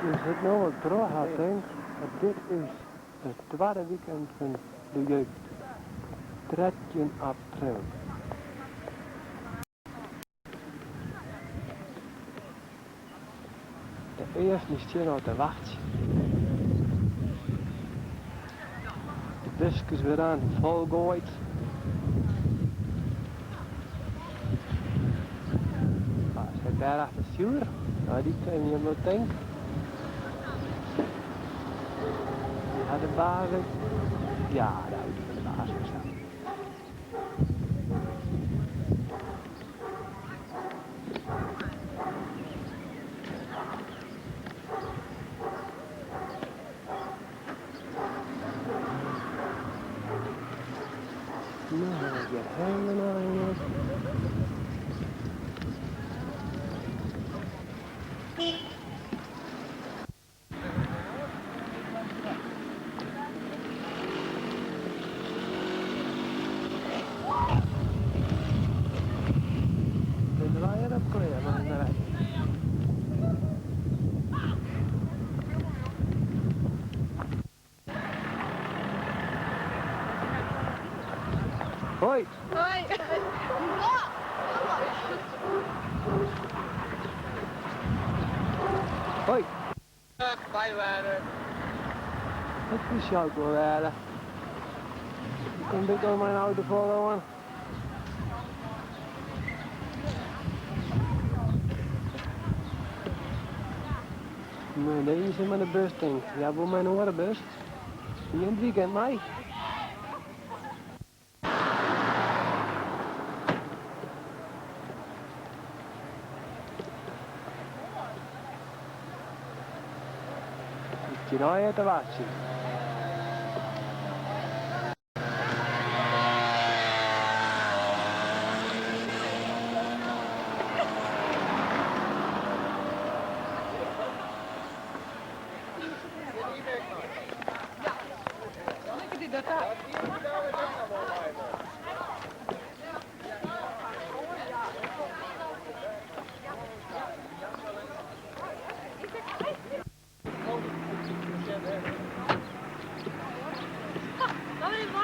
Dus it no wat troch hat tink, dat dit is it twadde weekend fan de jeugd. 13 april. De earsten stean al te wachtsjen. De buskes wurde aan folgoaid. Wa sit dêr achter it stjoer? No, dy kin jim wol tinke. Dy hat de baas ek. Ja, de auto fan de baas is dat. No, hjir hawwe we noch ien. Binne wy der op klear mei de rij? Hoi. Hoi. Hoi. By waren. Dat is ook wel waar. Komt ik door mijn auto volgen? Nee, deze is met de bus, denk ik. Ja, voor mijn oren bus. Hier in het weekend mee. Ik zie te wachten.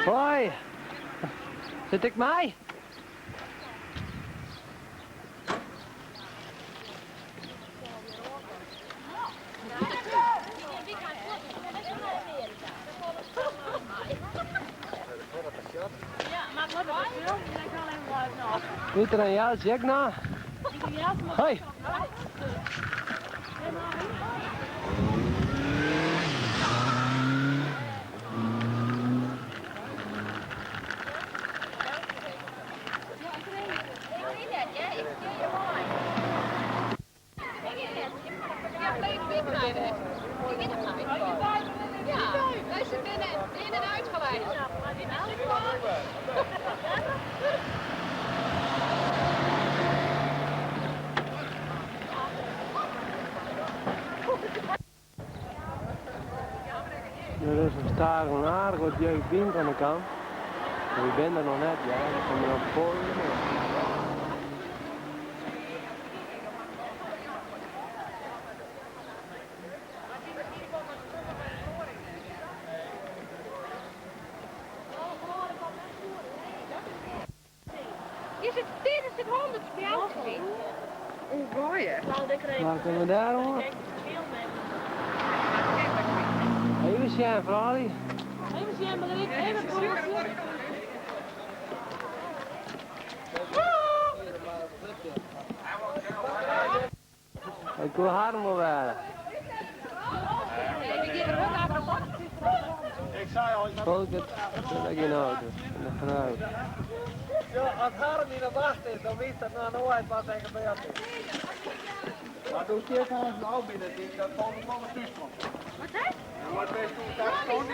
Hoi. Sit ik mei? Pieter en Jeltsje ek noch? Hoi. Der is in stadichoan aardich wat jeugd by oan de kant. Mar wy binne der noch net, ja. Der komme noch folle mear. Waar komme we dêr oan? Even sjen, froulju. Even sjen, Margriet. Even proeven. Ik koe harren wol wêze. Folkert, dat is gjin auto, en de frou. Ja, as Harm yn 'e wacht is, dan witst dat noch noait wat der gebeurd is. Mar do stiest aanst al by de dyk, dat Folkert wol wer thús komt. Wat hè? Wat bist do ta stond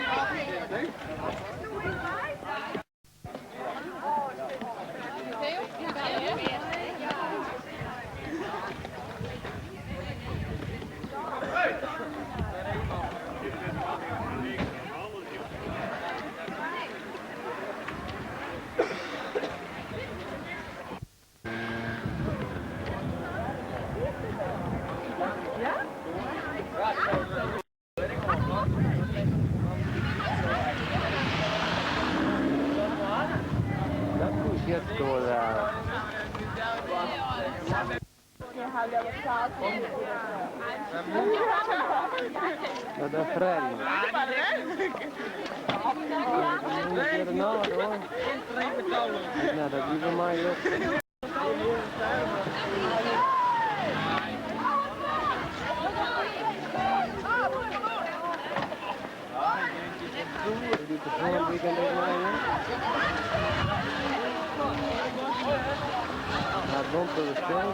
hè? keatskoar Dat is Freddy. Nou, dat wie bij mij ook. Die persoon weekend ook mee, hè? Ja, het de spel.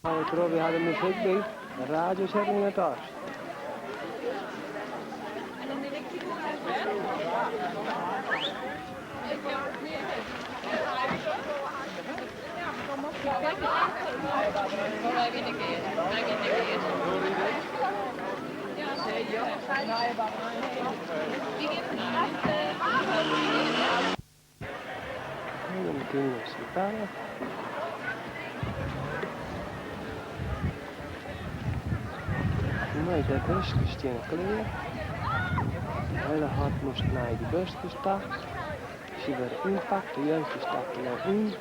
Nou, ik we hadden muziek bij. De radio zet in het thuis. En dan kunnen we verder. Nee, de busjes staan klaar. De hele hart moest naar die busjes staan. Ze werden ingepakt, de jeugd stapte nou in.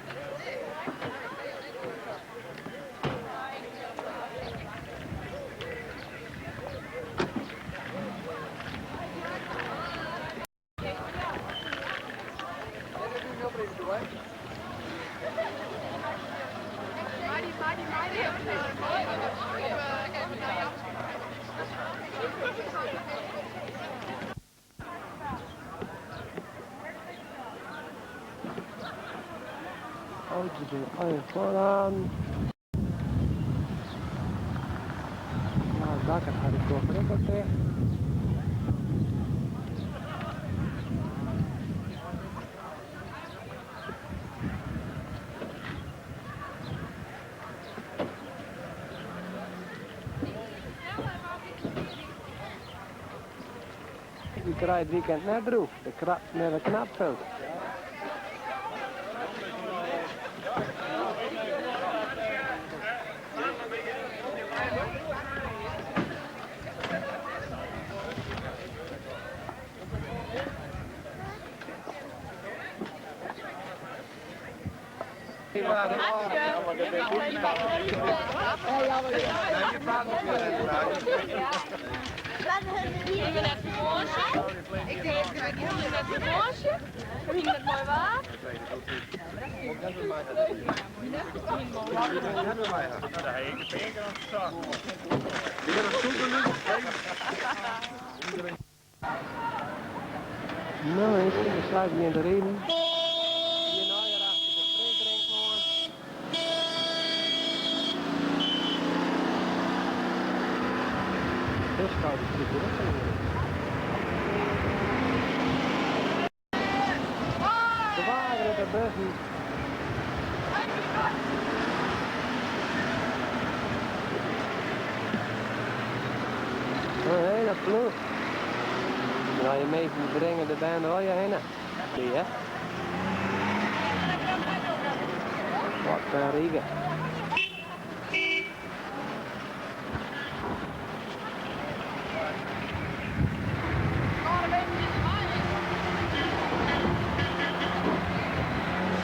Auto's zijn al vooraan. Nou, daar gaat de koffer ook al tegen. Die krijgt het weekend net droeg. De krap met de knapveld. Ik ben net vakantie. Ik denk, ik ben net vakantie. Ging het mooi waar? Nou, ik de sluit niet in de reden. Hier nou hier achter de frisdrink aan. Dus koud is het ook De wagen de bussen. Een hele ploeg. Nou, je mee brengen de band al je heen. Zie je? Wat een riegen.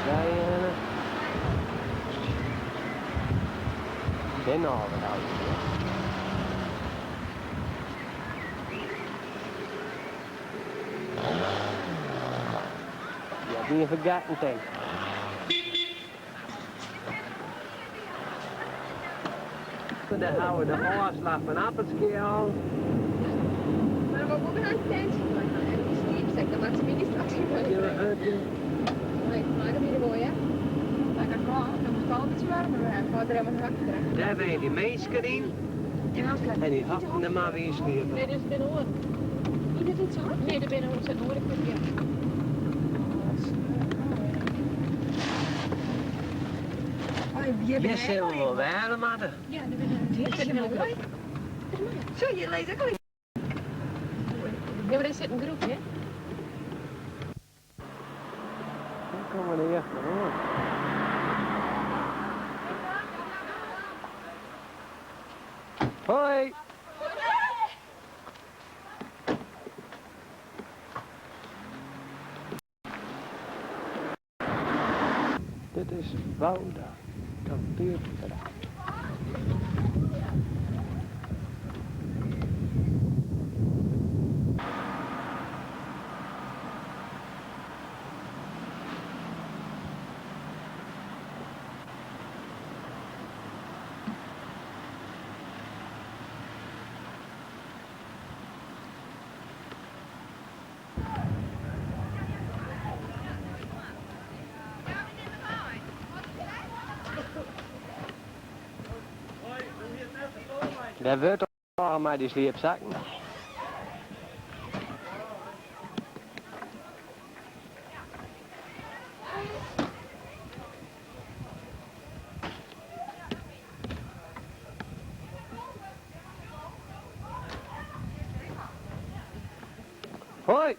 Zij Ben al wat oud. Ja, die vergaten tank. Daar houden we de aanslag van Appelskeer aan. Maar we ook een tentje en die sliepzak, dat maakt ze niet straks Nee, maar dat is mooi, hè? Maar ik kan, dan moet het al een beetje warmer worden. Ik ga er helemaal hak dragen. Daar ben je die mensen in. En die hakken er maar weer sliepen. Nee, dat is binnen hoor. Is dat niet zo? Nee, de binnen zit hoor ik weer. Je zullen wel wel, mannen. Ja, de binnen. Dit is mooi. Zo, je leest ook al. Ja, maar er zit een groep, hè? Jongen, de achteroan. Hoi! Dit is Wouda kampeerterrein. Dêr wurdt al mei dy sliepsakken. Hoi!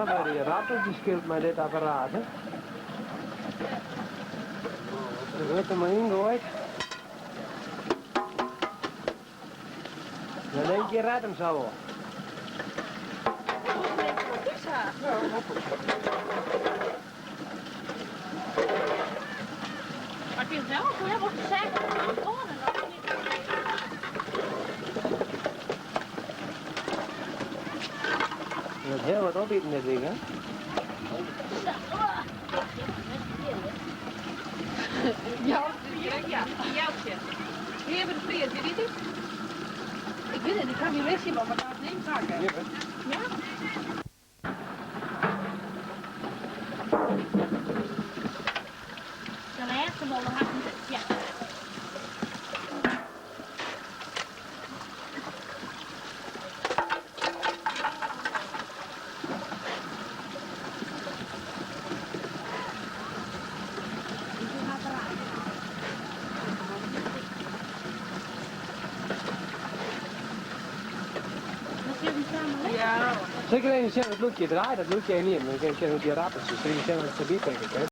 Wat die ratten die speelt met dit apparaat, hè? Er wordt er maar ingooid. Dan denk je redt hem zo wel. Maar ik vind het wel goed, want ze zeggen dat Je moet heel wat opeten dit ding, hè? Ja, ja, Joukje. Hier hebben de vlees, wie dit is? Ik weet het, ik kan niet lezen, maar ik kan het niet pakken. Ja? De laatste bollen had ik ja. Ja. Zeker even zeggen het lookje draait, dat lookje niet. Maar ik kan hoe die ratten dus even zeggen wat ze bieden, hè.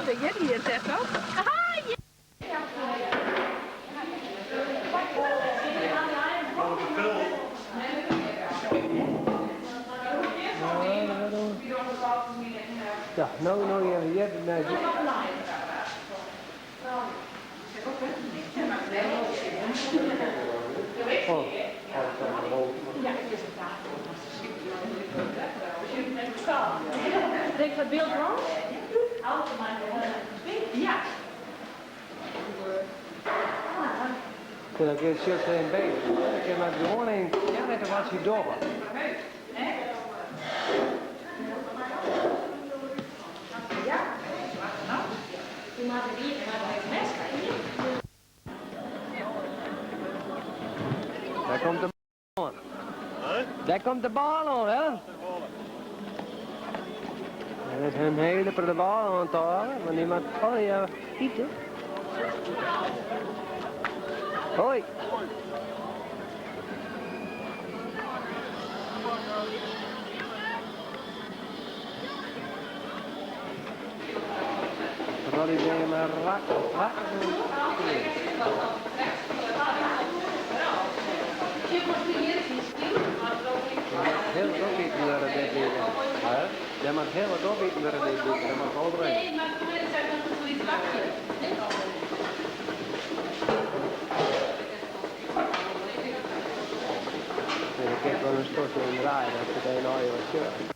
Dat jij hier zegt ook. Ja, nou, nou, je hebt nee. Oh, Denk dat beeld rond? Ja. Dan kun je het geen beter. Ik heb maar gewoon een, ja, net wat je door. Daar komt de bal aan. Daar komt de bal aan, hè? Dat is in hiele protte bôle oan it hâlden, want dy moat allegear ite. Hoi. Roddy Bema rak, rak. Heel wat opeten worden dit weekend. Daar mag heel wat opeten worden dit weekend. Dat mag wel Nee, maar voor mij zijn dat zoiets bakje. En ik heb wel een stokje in draaien, dat het een al wat shirt.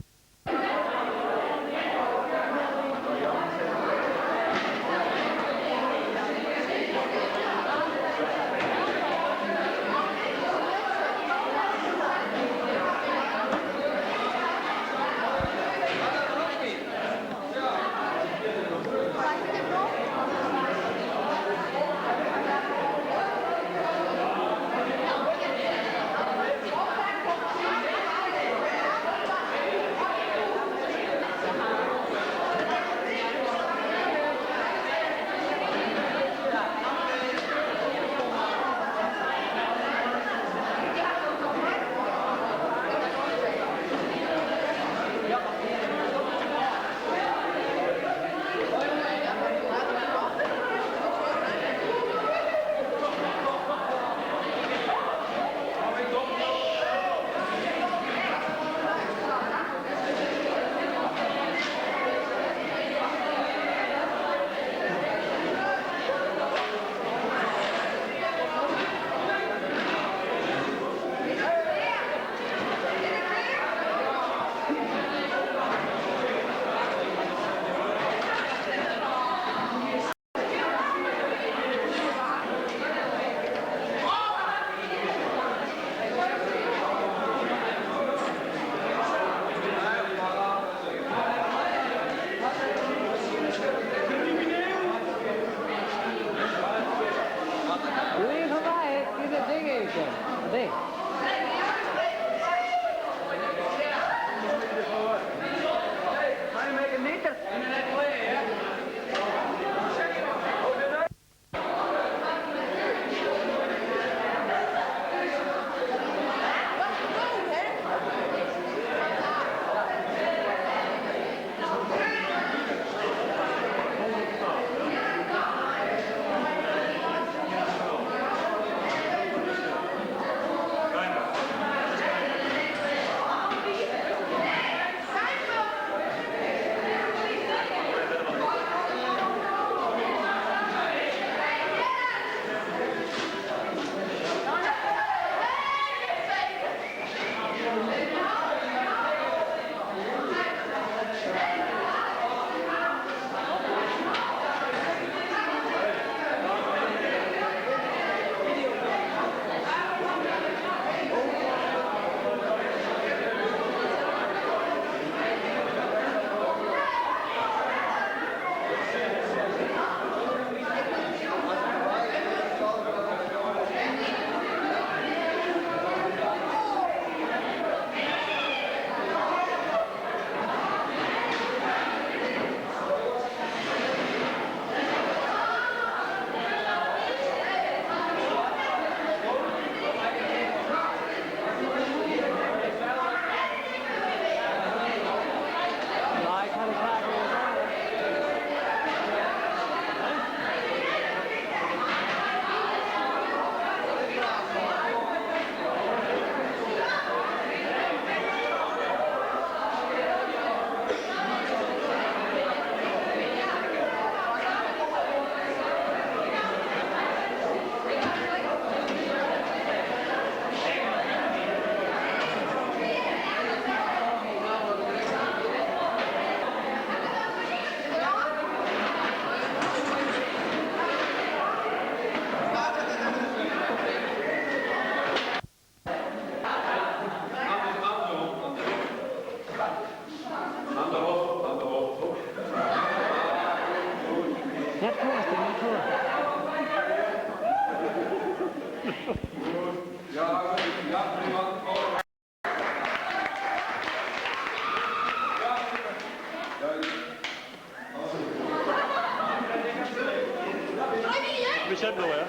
Doe van mij, is het ding even. Ding. Nou, ik ga de zaak weer aan. Net voor, net voor. Ja, prima. Ja, set bliuwe, hè?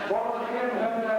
Volgende keer.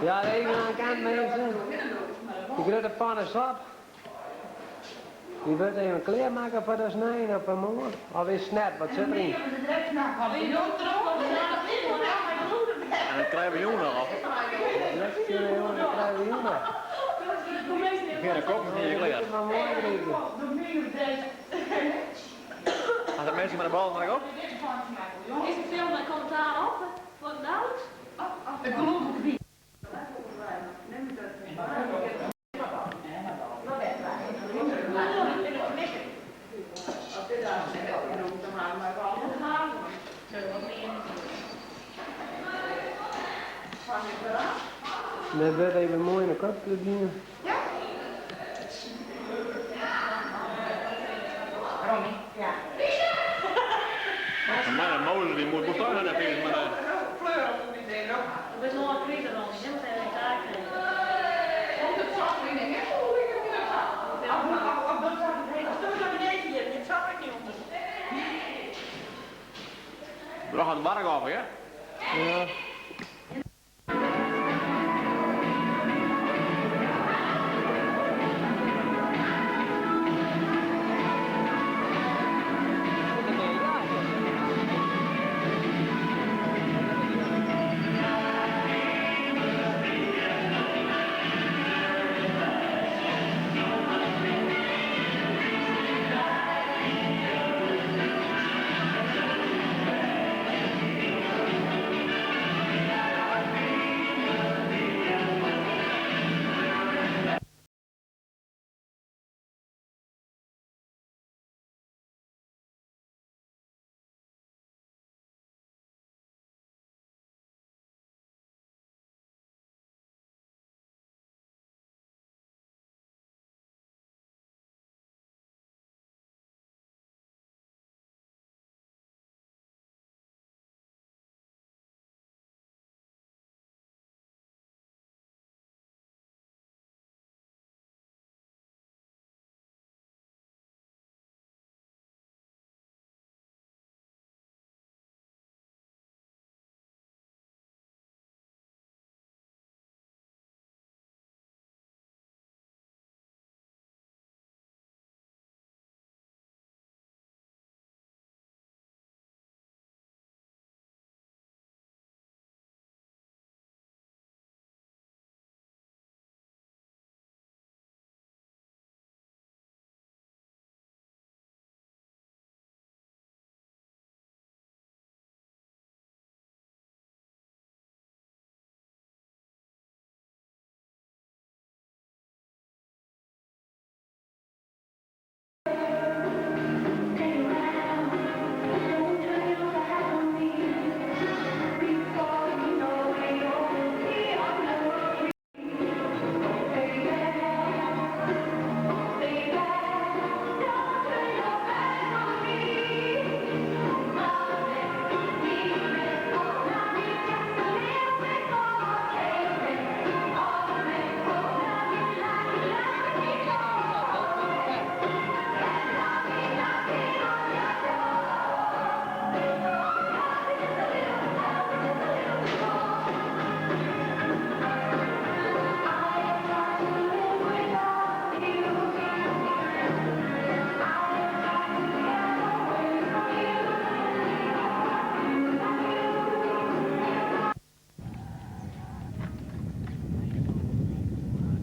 Ja, even aan de kant mensen. Die grutte panne sop. Die wurdt even klearmakke foar de snein of foar moarn. Of is it net, wat sit deryn? En dat krije we jûn noch. Dat krije we jûn noch. Ik de kop is niet klear. Als de mensen met de bal maar op. Is de film met commentaar op? Voor het nauwelijks? Ik geloof het niet. Dat wordt even mooi in de kop doen. Ja? Ja. Maar Mozes die moet betuigen dat is maar. Dat is nog een kriebel, hè, want hij heeft taak. We gaan het warm af, hè? Ja.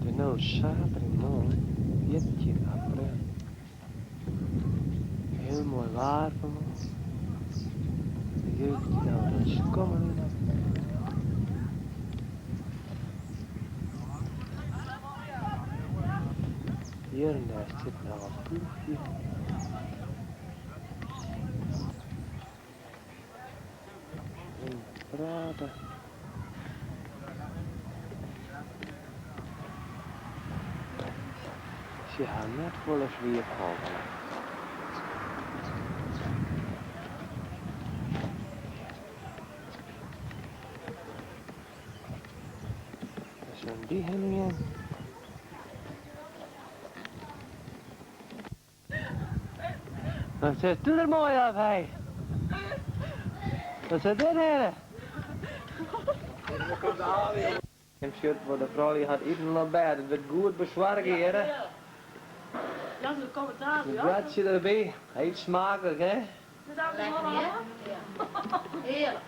It is no saterdeitemoarn, 14 april. Hiel moai waar fanmoarn. De jeugd dy't no oan it skommeljen. Hjir en dêr stiet noch in ploechje. Even prate. Se ha net folle sliep hân. Dêr soenen dy hinne gean. Wat sit doe der moai op, hé? Wat sit dit hinne? Jim sjocht wol, de froulju hat iten op bêd. It wurdt goed besoarge hjirre. In broadsje derby. Eet smaaklik, hè? Hearlik.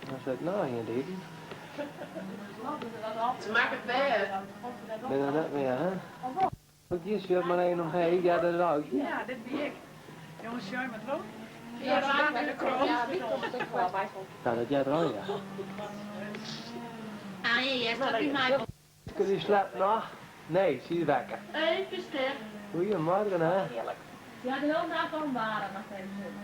Dan sil ik noch ien te iten. Smakket bêst. Bin der net mear, hè? Gjin sjoch mar even omheech, ja dat wou ik. Ja, dit wie ik. Jonges, sjoi mar troch. Ja, ja, Ja, dat heart er al, ja. Kun je slaapt noch? Nee, sy is wekker. Even stil. Goedemorgen, hè? Ja, de hele dag al waren nog even.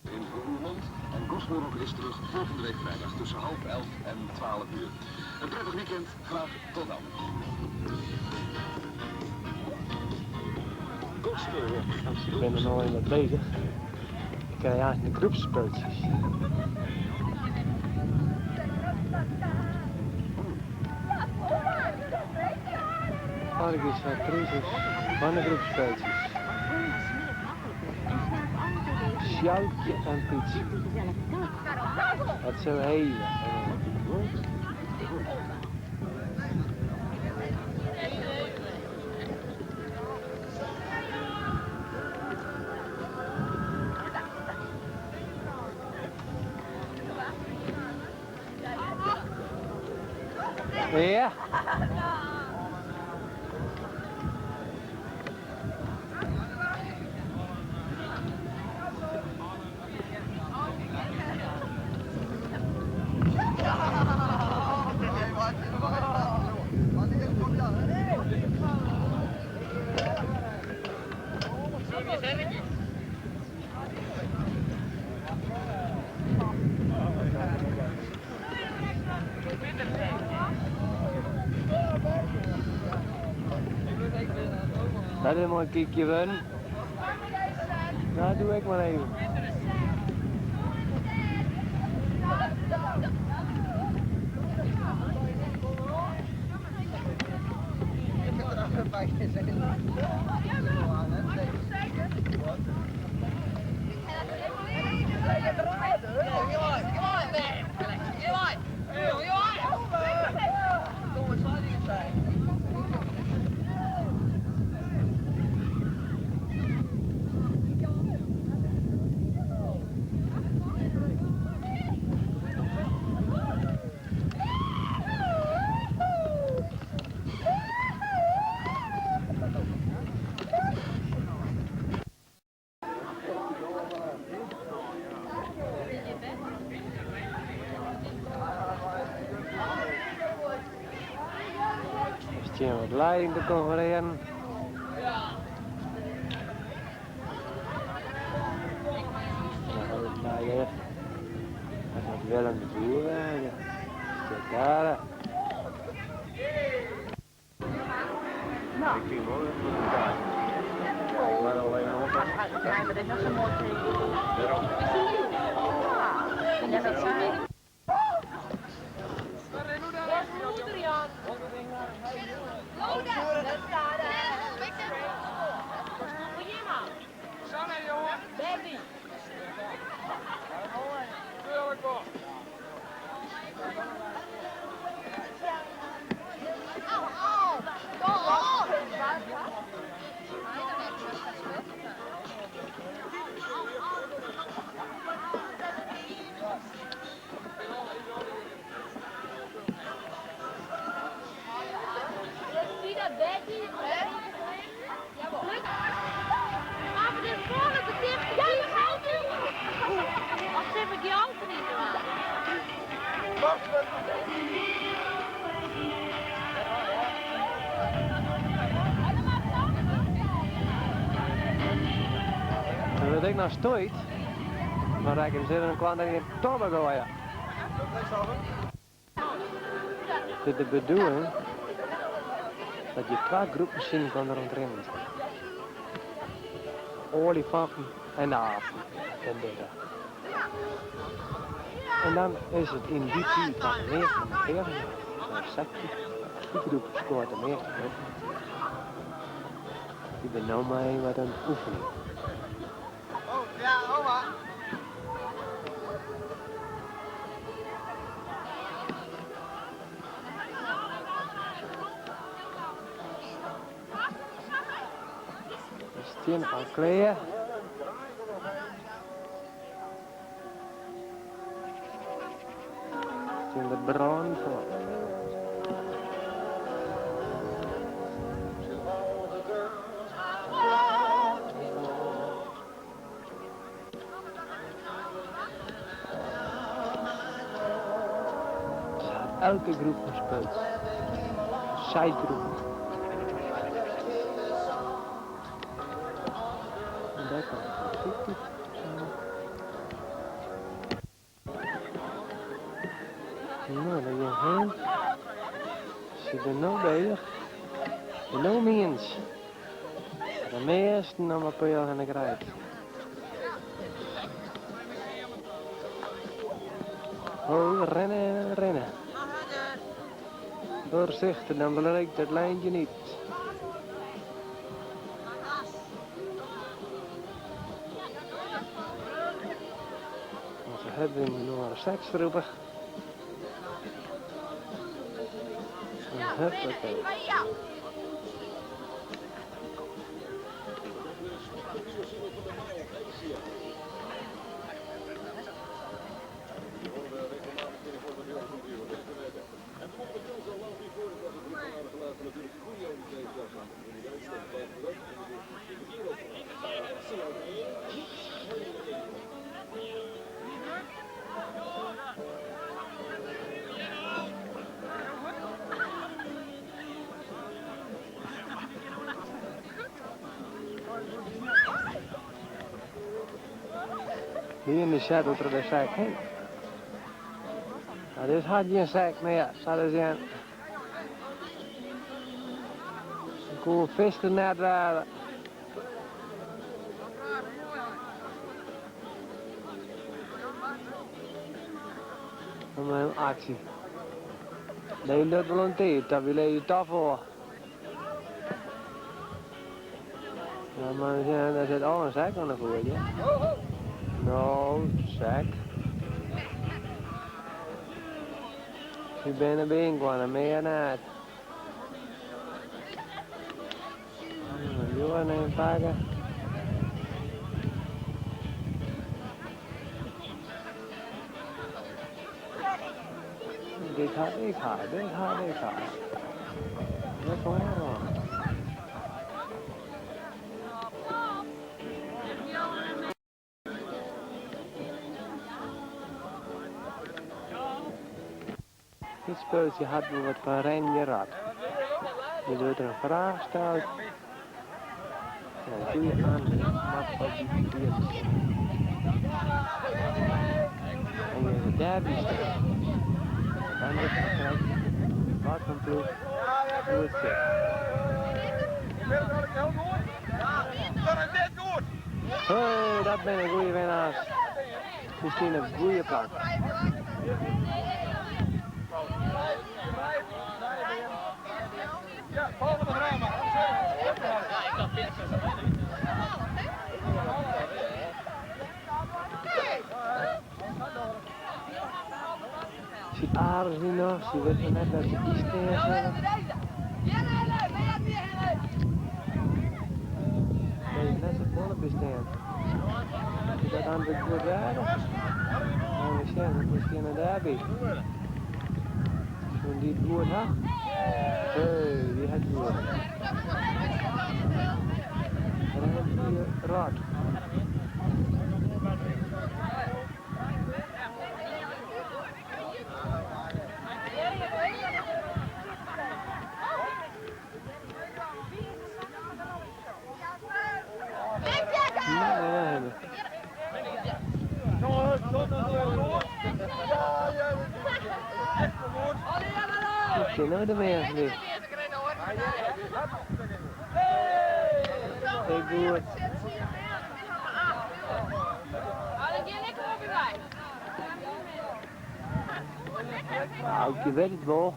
In Roermond en Gospelrock is terug volgende week vrijdag tussen 10:30 en 12 uur. Een prettig weekend, graag tot dan. Gospelrock. Ik ben er nog even wat bezig. Ik krijg eigenlijk de groepspeutjes. Parkjes van crisis van de groepspeutjes. Sjoukje en Piet. Dat zo heel. Ja. Dat is een mooi kiekje, Wun. Nou, doe ik maar even. Is wat leiding te concurreren. Nou, ja. Dat is Willem de Boer. Ja. Zit daar. Ik vind wel een kaart. Ik maar alleen nog op. Ja, maar dit is nog zo'n mooi teken. Daarom. Ja, dat zijn. En wat ik nou stoit, maar ik hem zitten en kwam dat in de tobbe gooien. Het is de bedoeling dat je twee groepen zien kan rondrennen. oaljefanten en de apen en dit. En dan is it yn dy tiid wat de measten keazen hawwe, sa'n sekje. Dy groep skoart de measte punten. Dy binne no mei wat oan it oefenjen. We stean al klear. Tsjin de brân foar. Se hat elke groep in spultsje. Seis groepen. En dêr komt de muzyk út. No, dan gean heen. Se binne no beuzich. De no miens. De measten om 'e peal hinne krijt. Oh, rinne, rinne. Voorzichtig, dan breekt het lijntje niet. Onze Hedwin nummer 6 roepen. Huppakee. Hier in de settel troch de sek hin. Nou, dit hat gjin sek mear, sa te sjen. Ik koe fisker net wêze. Dan een actie. Nee, dat wel een tijd, dat wil je toch voor. Ja, maar ja, daar zit al een zak aan de voet, ja. Nou, zak. Ik ben er binnengekomen, meer net. Johan even pakken. Dit had ik haar, dit had ik haar. Dat is wel Dit speultsje hat wol wat fan Ren je Rat. Der wurdt in fraach steld en in goede antwurd moat op dy ferkearde stean. En je der dêrby stean, dan is it krekt wat fan ploech goed sit. Hee, dat binne goeie winnaars. Dy stean op it goeie plak. Sy aarzelje noch, sy witte net wêr't se by stean sille. Dêr is net safolle by stean. Is dat antwurd goed wêze? Even sjen, hoe steane dêrby? Soene dy it goed ha? Hee, dy hat goed. Ren je rot. Ik kin no de measten niet. Heel goed. Aukje wit it wol.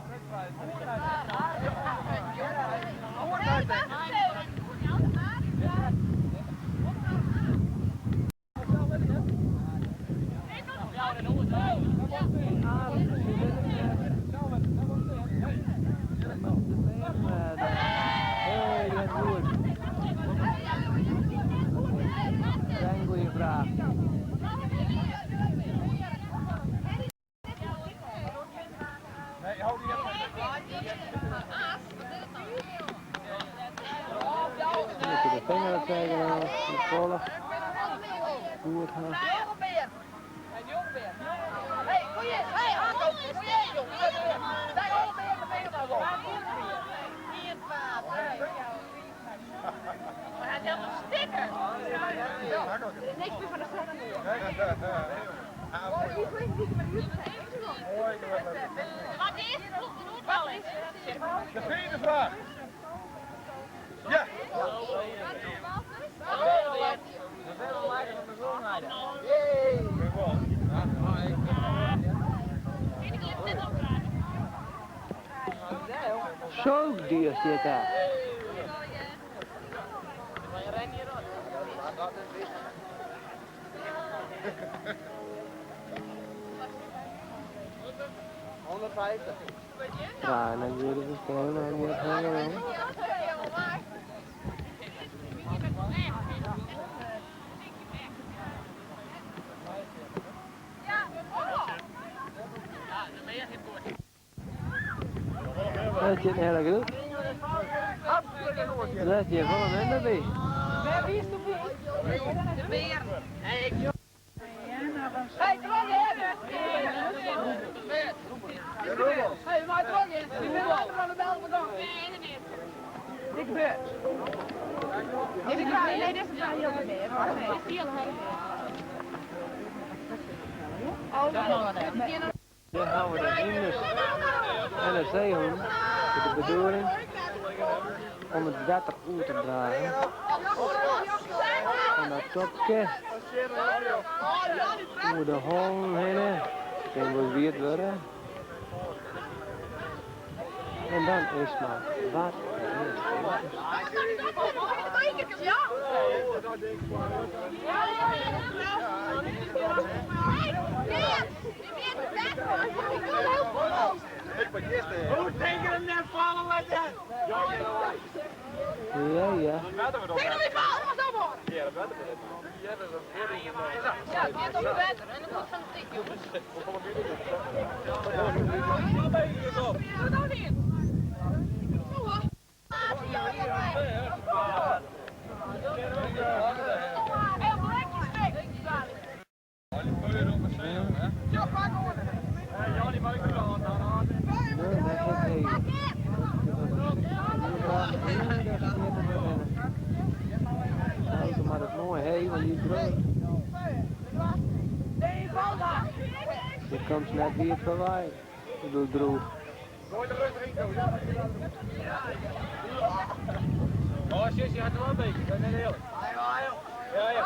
De vinger zeggen, volg. Goed, hè. Hey, goeie, hey, Hanko, goeie, jong. Daar al meer de vinger op. Maar hij had een sticker. Niks meer van de straat. Wat is het? De vierde vraag. Ja. Zo duur zit daar. Ja, en dan jullie bestellen en je het Dat zit een hele groep. Dat is volle minder bij. De beer. Hey, trok in! Hey, maar trok in! Ik ben later van de bel begonnen. Ik ben. Nee, dit is wel heel meer. Daar gaan we de hynders en de zeehond met de bedoeling om het water uit te dragen. Van dat topje over de hol heen, kan wel wierd worden. En dan is maar wat er is. Hoe denk je hem net vallen laten? Ja, ja. Ja, dat water Ja, dat is een Ja, het gaat op het water en dan moet van het tikje. Doe dat niet. Nee, dat is even. Kijk maar dat mooi, hé, want die droog. Je komt net weer voorbij. Ik bedoel droog. Oh, zus, je gaat er wel een beetje. Dat is net eerlijk. Ja, ja.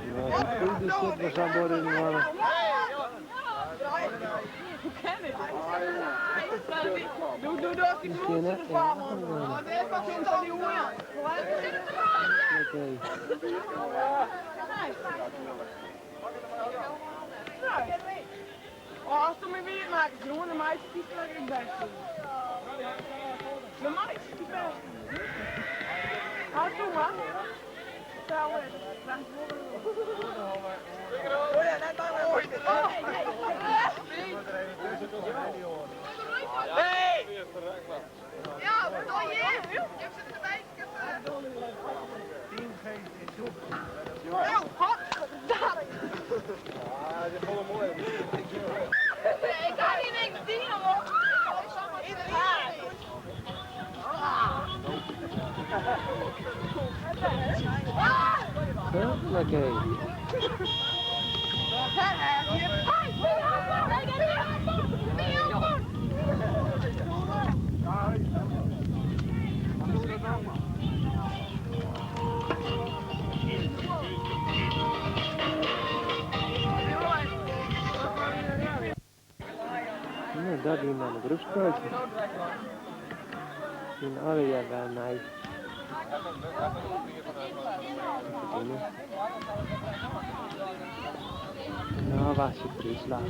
Ja, de goede zit we zijn worden mannen. Doe, doe, doe, die Misschien net. Ja, Oké. Oh, als ze me weer maken, groene meisjes, die is het beste. De meisjes die het beste. Hou toe, man. Hey! Ja, wat doe je? Ik zit erbij. Oh, godverdamme. Ja, dit is wel mooi. Ik ga hier niks zien, hoor. Oké. Nou, dat wienen dan de groepsspultsjes. Wienen allegear wer nij te ferdienen. En no wachtsje ik op de útslach. No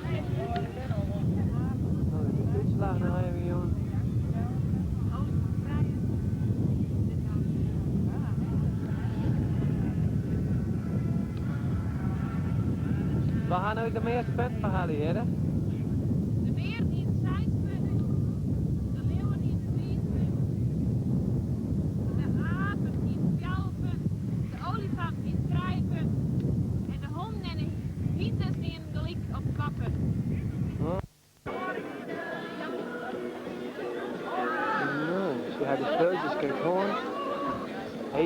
wurdt de útslach noch even jûn. Wa ha no de measte punten behelle hjirre? De bearen hiene seis punten. De liuwen hiene fiif punten. De apen hiene fjouwer punten. De olifant hie trije punten. En de honden en de hynders wiene gelyk op twa punten. No, sy ha de spultsjes krekt hân. Hé,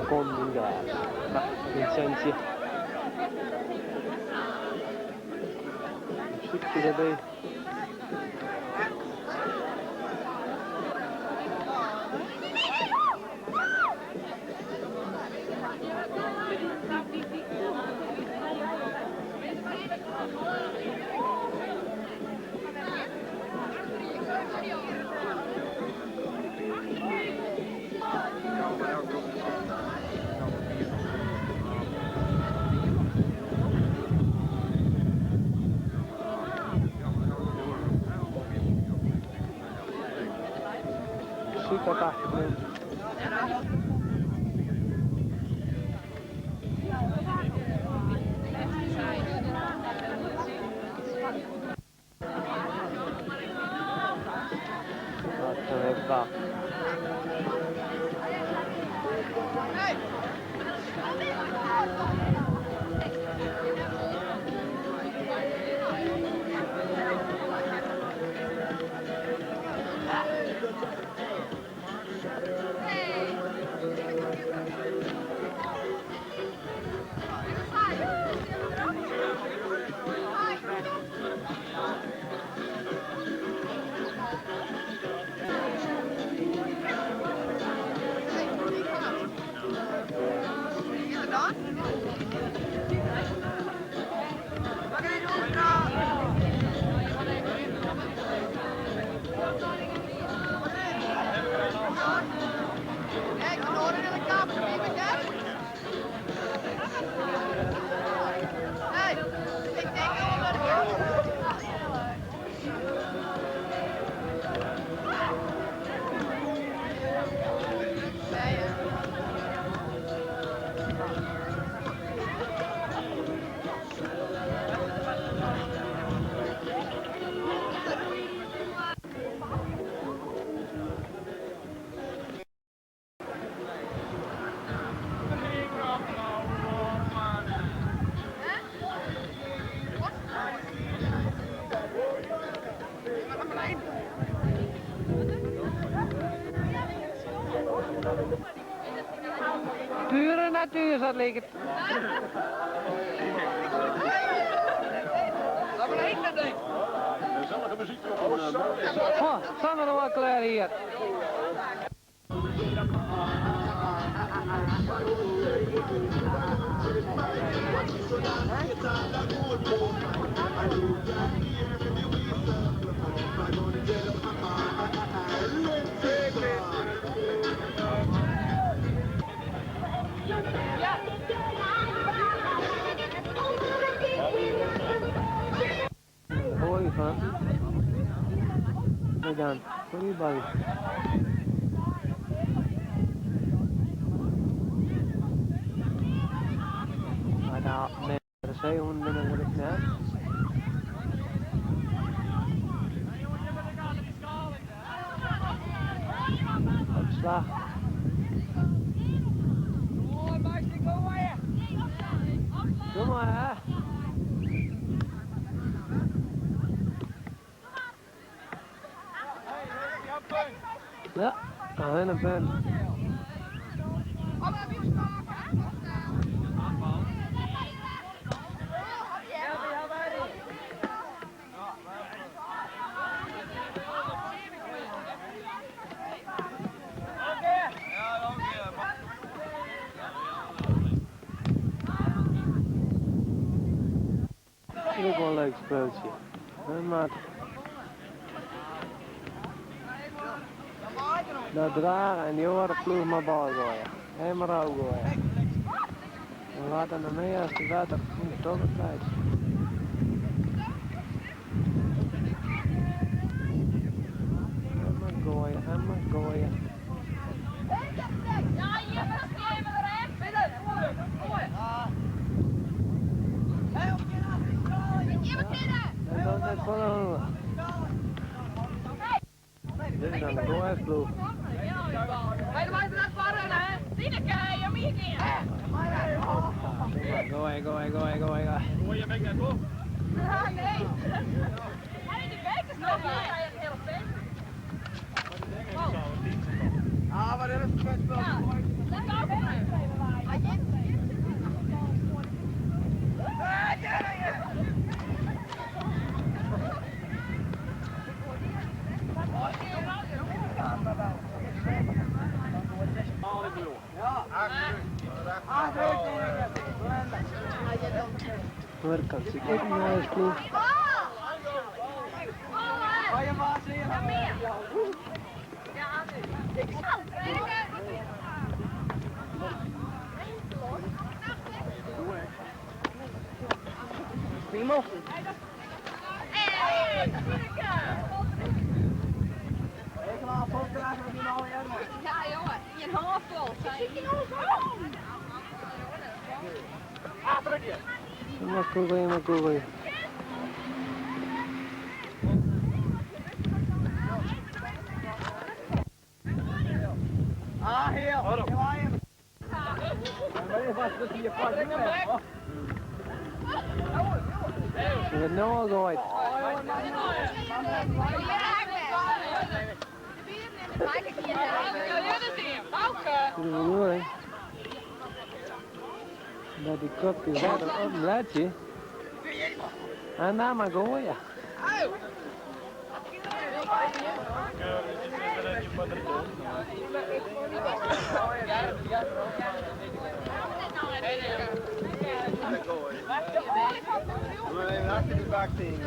kom dyn gaas. No, Vincentsje. Muzykje derby. Muzyk op de achtergrûn. Wat in wap. Pure natuer, sa't liket. Oh, samar noch wat klear hjir. Olifant. En dan volleybal. Mar de seehûnen binne der ek net. Op slach. Doe mar hè. Ja, allinne in punt. Ek wol in leuk spultsje. Hè Mart? Dat drage en die oare ploech mar bal goaie. En mar ôfgoaie. En wat dan noch mear as de wetter yn de tijd. En mar goaie, en mar goaie. Ja, hier was er echt. Dat docht net folle oan. Dit is dan de goaisploech. Hey, dan mag je er hè? Tineke, je moet hier Gooi, gooi, gooi, gooi, gooi. Gooi je net op? Nee. Hij de bekers nog. Hij een hele pen. Ah, maar dat is het wel. Ja, let op. Oarkant sit ek in goaisploech. Prima. Hey, Tineke. Ik laat vol krijgen met die nou Ja, jongen, je hand vol. Ik zit je Maar gooien, maar gooien. Ah, heel. Ze wordt nu al gegooid. De bedoeling dat die kopjes water op een bladje. En dan maar gooien. Even achter die bak zien.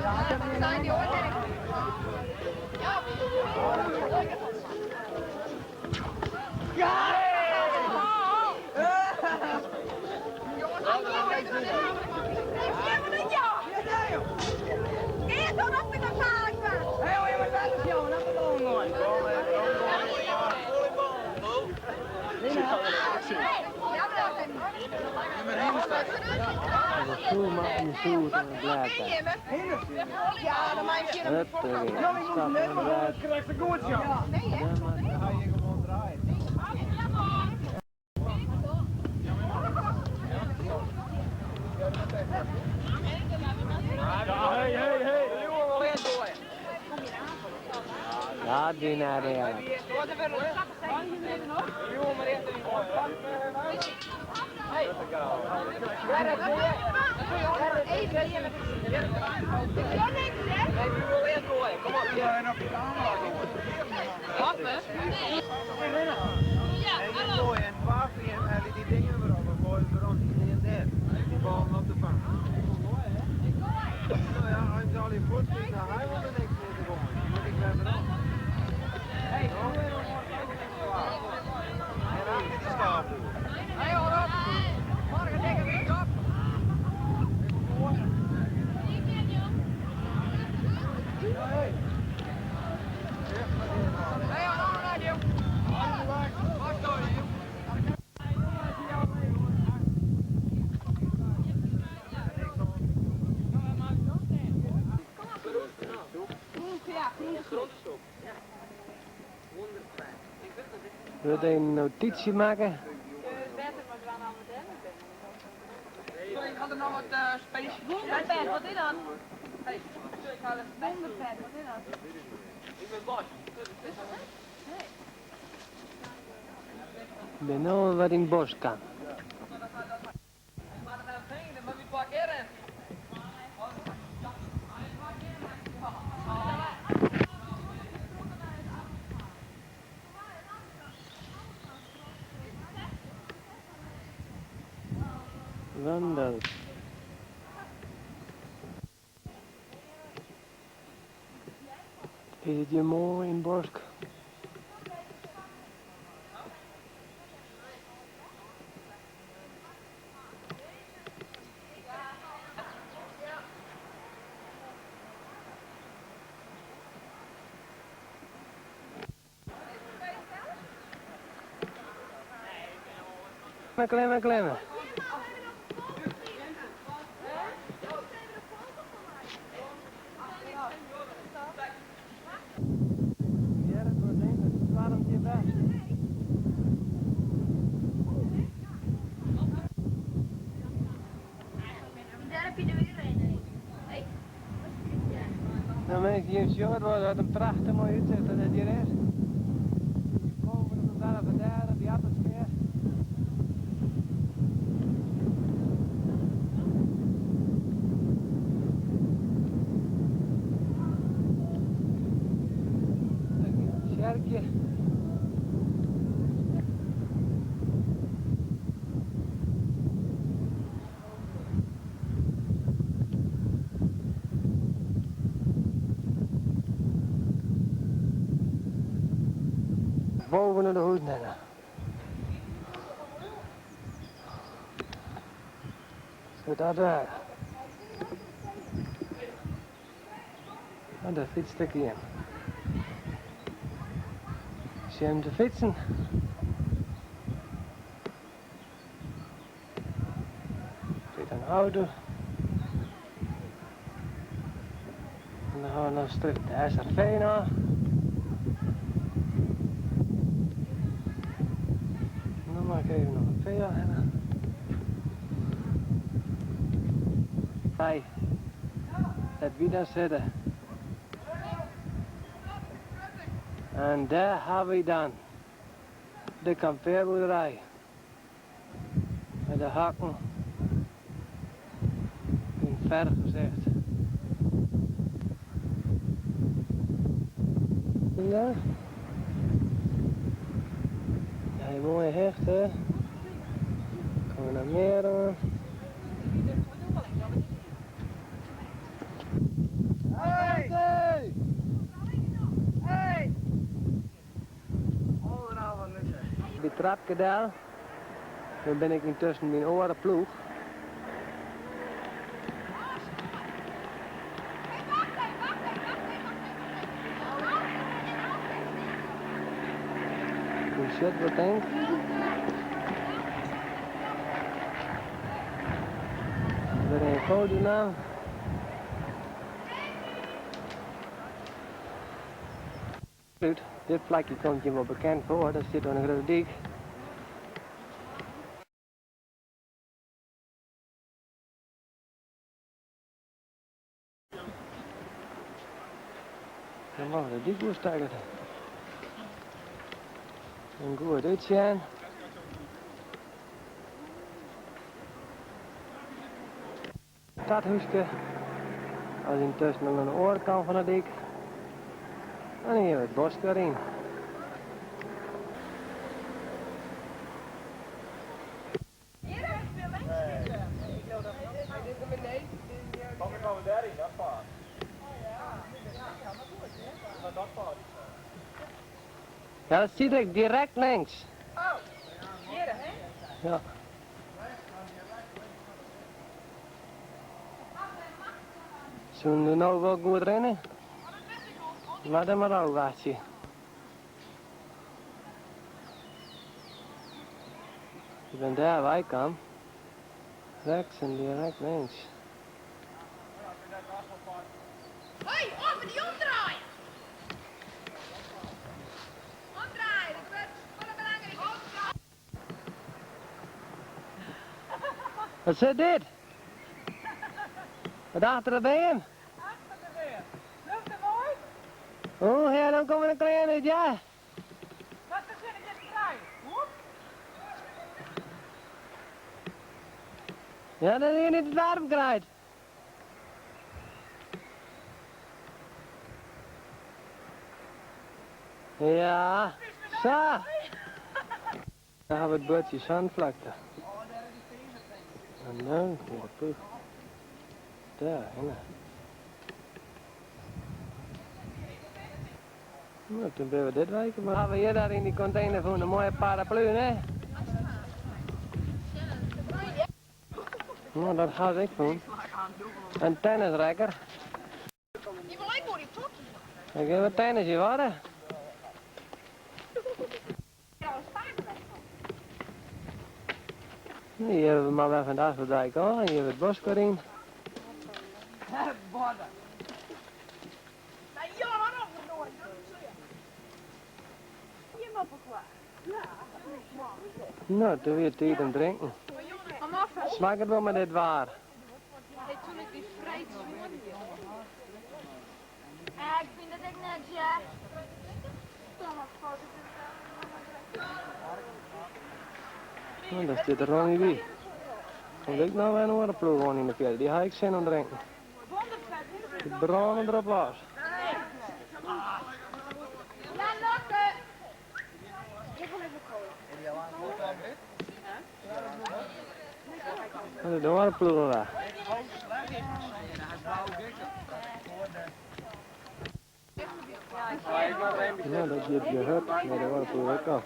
De stoel maar om de stoel en het blad. Ja, dan maak je Huppakee, stap in het blad. Krijgt de goed, ja. Dan maar. Dan ga je gewoon draaien. Ja, hey, hey, hey. Ja, die naar de En gooien en 12 en die dingen weer op. En gooien weer om die en daar. Die ballen op de vangen. Nou ja, als je al je voet vindt, dan hij wil er niks meer te gooien. Dan moet ik weer erop. Hey, En achter die stapel. Wil je een notitie maken? Ik had er nog wat speciaal. Wonderpet, wat is dat? Wonderpet, wat is dat? Ik ben Bas. Ik ben nou wat in het bos kan. Wandel. Is het hier mooi in Bosk? Klimme, klimme. Hjir it wol ding, it stoarmt hjir bêst. Nou minsken, jim sjogge it wol, wat in prachtich moai útsicht dat dit hjir is. Hier boven op de Belvédère by Appelskea. Tsjerkje. Boven de hoed nennen. Zo dat daar. En daar fietst ik in. Zie hem te fietsen. Zit een auto. En dan gaan we nog terug de SRV naar. En dan maak ik even nog een vea hebben. Bij het wie daar zitten. En daar hebben we dan de kampeerboerderij. Met de hakken in vergezicht. Ja. Ja, mooie hechten. Komen we naar meer aan. Hey! Hey! Overal wat missen. Bij Trapkedel. Nu ben ik intussen mijn oren ploeg. Hoe zit wat denk? Weer een foto nou. Goed, dit plakje komt je wel bekend voor, dat zit aan de grote dik. Dan mag de dik oerstijgen. Een goed uitzien. Dat huisje. Als intussen aan de oorkant van de dik. En hier hebben we het bos weer in. Kom ik over daarin, dat paard. Maar dat paard. Ja, dat ziet ik direct links. Oh, hier hè? Ja. Zullen we nou wel goed rennen? Laat hem maar al, wachtje. Ik ben daar waar ik kan. Rechts en direct links. Hoi, over die omdraaien! Omdraaien, dat wordt wel belangrijk. Omdraaien. Wat zit dit? Wat achter de been? Achter de weer. Lukt het mooi? Oh ja, dan komen de kleine uit, ja. Wat is er in dit draaien? Hoep. Ja, dat je niet het warm krijgt. Ja, zo. Daar hebben we het bordje zandvlakte. En dan, oh, daar, hè. Nou, toen ben we dit wijken. Maar hebben we hier daar in die container voor een mooie paraplu, hè? Nou, dat ga ik doen. Een tennisrekker. Die wil ik voor die tokkie. Ik heb een tennisje, hoor. Hier we maar weer van de Afsluitdijk al en hier het bos weer in. Nou, toen weer tijd om drinken. Smaakt het wel met dit waar? Toen ik die vrij Ja, ik vind dat ik net, ja. Nou, daar zit er Ronnie bij. Komt ik nou weer een andere ploeg gewoon in de verder. Die ga ik zin om drinken. Die branden erop los. Ja, Lotte. Dat is de andere ploeg weg. Nou, dat geeft je hut. Maar de andere ploeg ook al.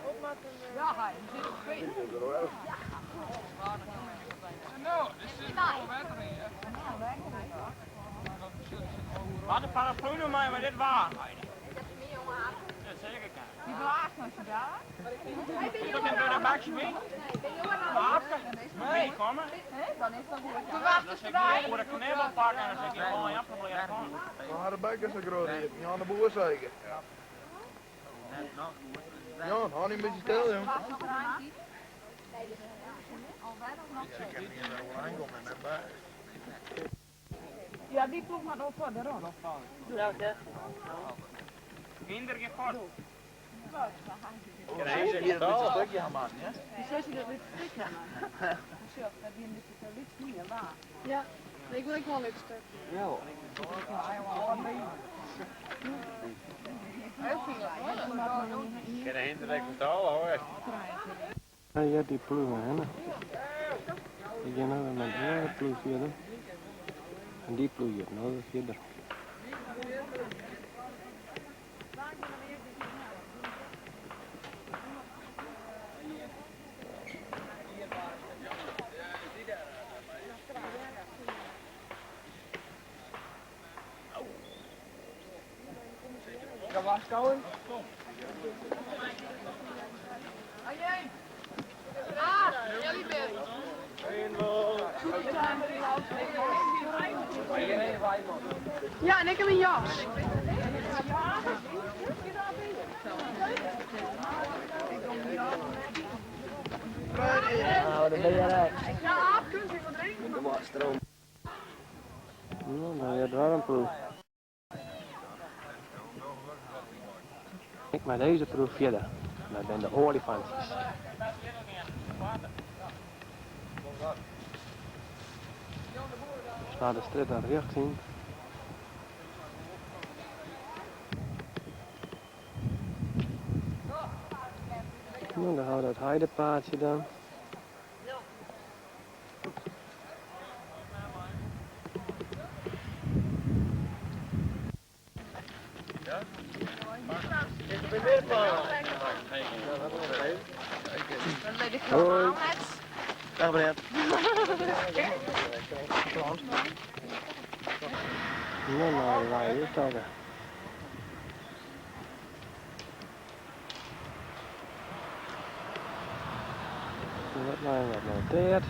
Wat de paraplu nou maar, maar dit waar. Dat zeker kan. Die blaast nou zo daar. Ik ben door de bakje mee. Nee, kom maar. Dan is dat goed. Dan zeg ik voor de knibbel pakken en dan zeg ik gewoon ja, probeer gewoon. Maar de buik is zo groot hier. Jan de Boer zeker. Jan, hou niet een beetje stil, jong. Ik heb niet meer overeenkomen met mijn buik. Ja, die ploeg maar door voor de rol. Minder gevoerd. Hier een beetje stukje gaan maken, hè? Die zes die dat dit stuk hebben. Zo, dat die een beetje zo liefst niet, waar. Ja, ik wil ook wel een leuk stukje. Ja, je hebt die ploegen, hè? Die gaan nou weer met de andere ploeg verder. En die ploeg gaat nou weer verder. Ah, jullie bent. Ja, en ik heb een jas. Nou, daar ben jij. Ja, Aap, kunt u wat drinken? Nou, dan weer wel een ploeg. Ik maar deze proef verder. Dat zijn de olifantjes. Sla de strit aan richting. Nou, dan houden we dat heidepaadje dan. Dat weet ik Hoi. allemaal net. Dag meneer. Nou, nou, wij hier toch. Wat nou wat noteert.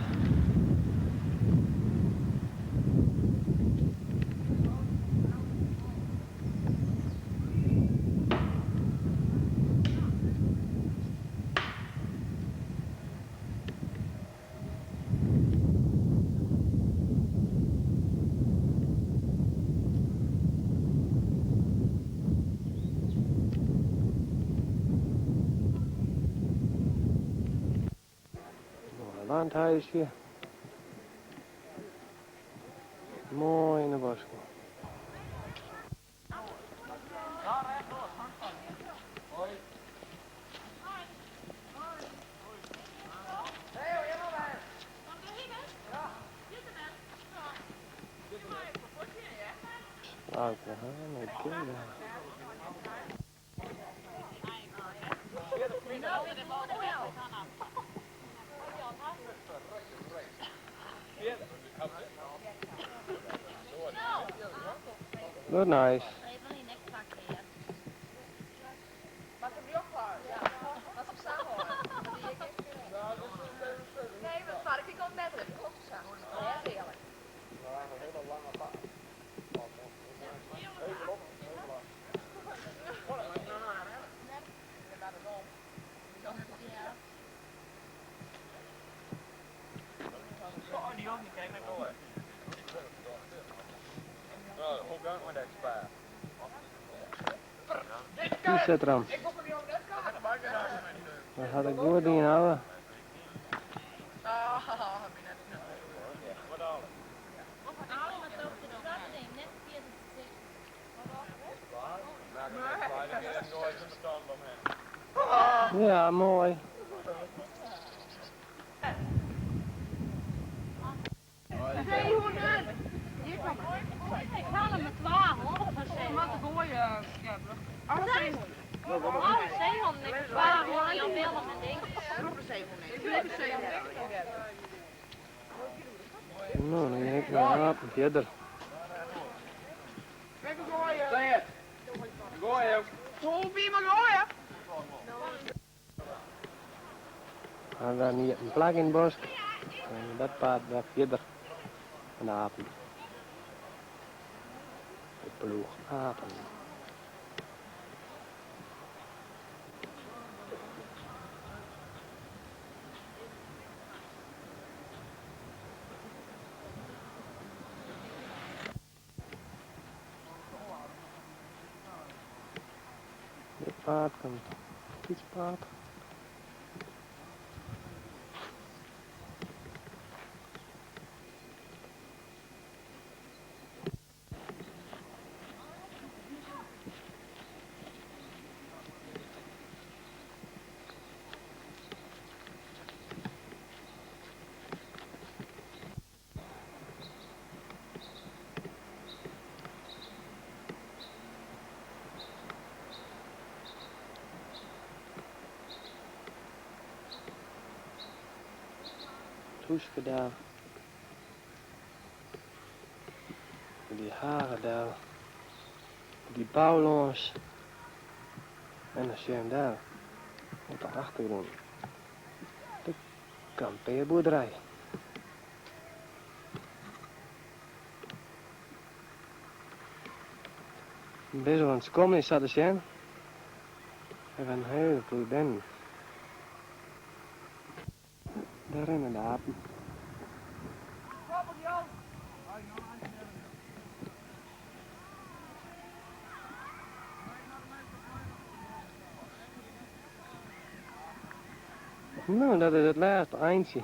Nog een landhuisje. Mooi in de bosco. Nou, oké. Good nice. Nee, dat vaar ik Die zit eraan. Dat had ik goed in houden. Ja, mooi. Zeehonden! Hier kom Ik haal hem met 1200 van zeehonden. Wat een gooien, Alle zeehonden. Alle zeehonden, ik 1200, Jan Willem en ding. Nou, dan ga ik naar apen verder. Lekker gooien. Zeg het. Gooien. Hoe wie maar gooien? En dan hier een plak in het bos. En dat paard daar verder. En de apen. De ploeg apen. Dit paard komt fietspaad. Het hoesje daar. Die haren daar. Die bouwlons. En dan zie je hem daar. Op de achtergrond. De kampeerboerderij. Best wel aan het komen is dat te zien. En een hele ploeg ben. Daar rennen de apen. Nou, dat is het laatste eindje.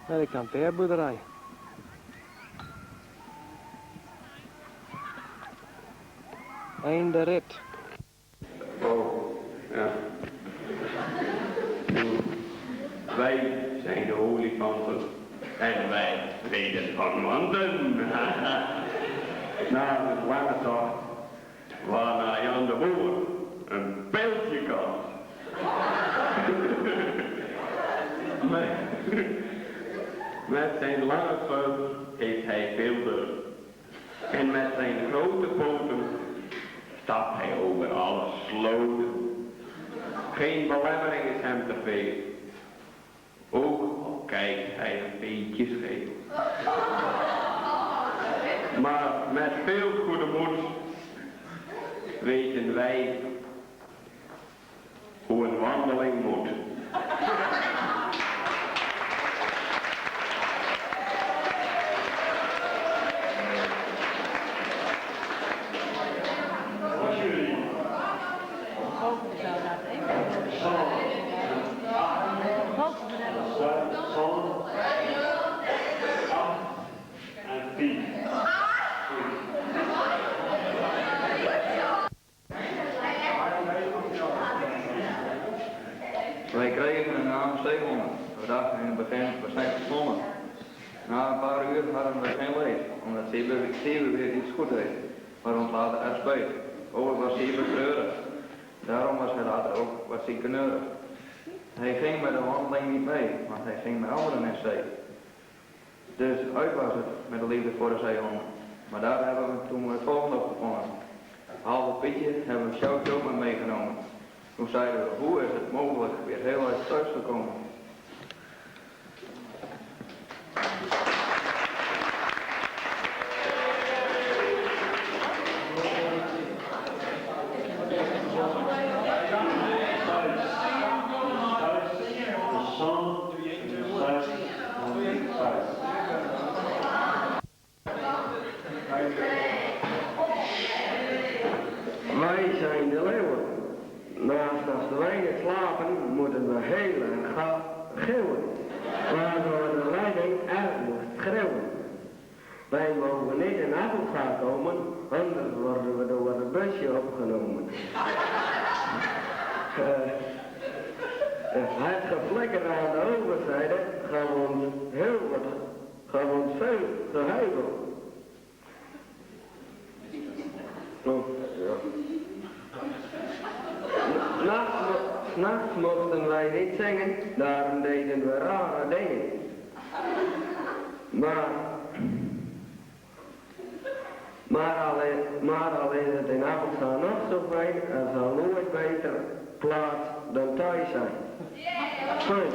Naar de kampeerboerderij. Einde rit. Oh, ja. Wij zijn de olifanten en wij reden van wanten. Na een lange tocht, waarna Jan de Boer een pijltje kocht. Met zijn lange vuil heeft hij veel durf. En met zijn grote poten stapt hij over alle sloten. Geen belemmering is hem te veel. Ook al kijkt hij een beetje scheef. Maar met veel goede moed weten wij hoe een wandeling moet. Wij kregen de naam zeehonden. We dachten in het begin, we zijn verstommen. Na een paar uur hadden we geen leed, omdat Siebe, Siebe weer iets goed deed, maar ons later erg speet. Ook was Siebe treurig. Daarom was hij later ook wat ziekeneurig. Hij ging met de wandeling niet mee, want hij ging met anderen in zee. Dus uit was het met de liefde voor de zeehonden. Maar daar hebben we toen het volgende op gevonden. Halve Pietje hebben we Sjoukje ook maar meegenomen. Toen zeiden we, hoe is het mogelijk weer heel uit thuis gekomen? Als wij niet slapen, moeten we heel erg gillen, waardoor de leiding erg moest schreeuwen. Wij mogen niet in Appelscha komen, anders worden we door het busje opgenomen. Het geflikker aan de overzijde gaf ons heel wat, gaf ons veel gehuichel. Oh, ja. S'nachts mochten wij niet zingen, daarom deden we rare dingen. Maar al is het in Appelscha nog zo fijn, er zal nooit beter plaats dan thuis zijn. Punt.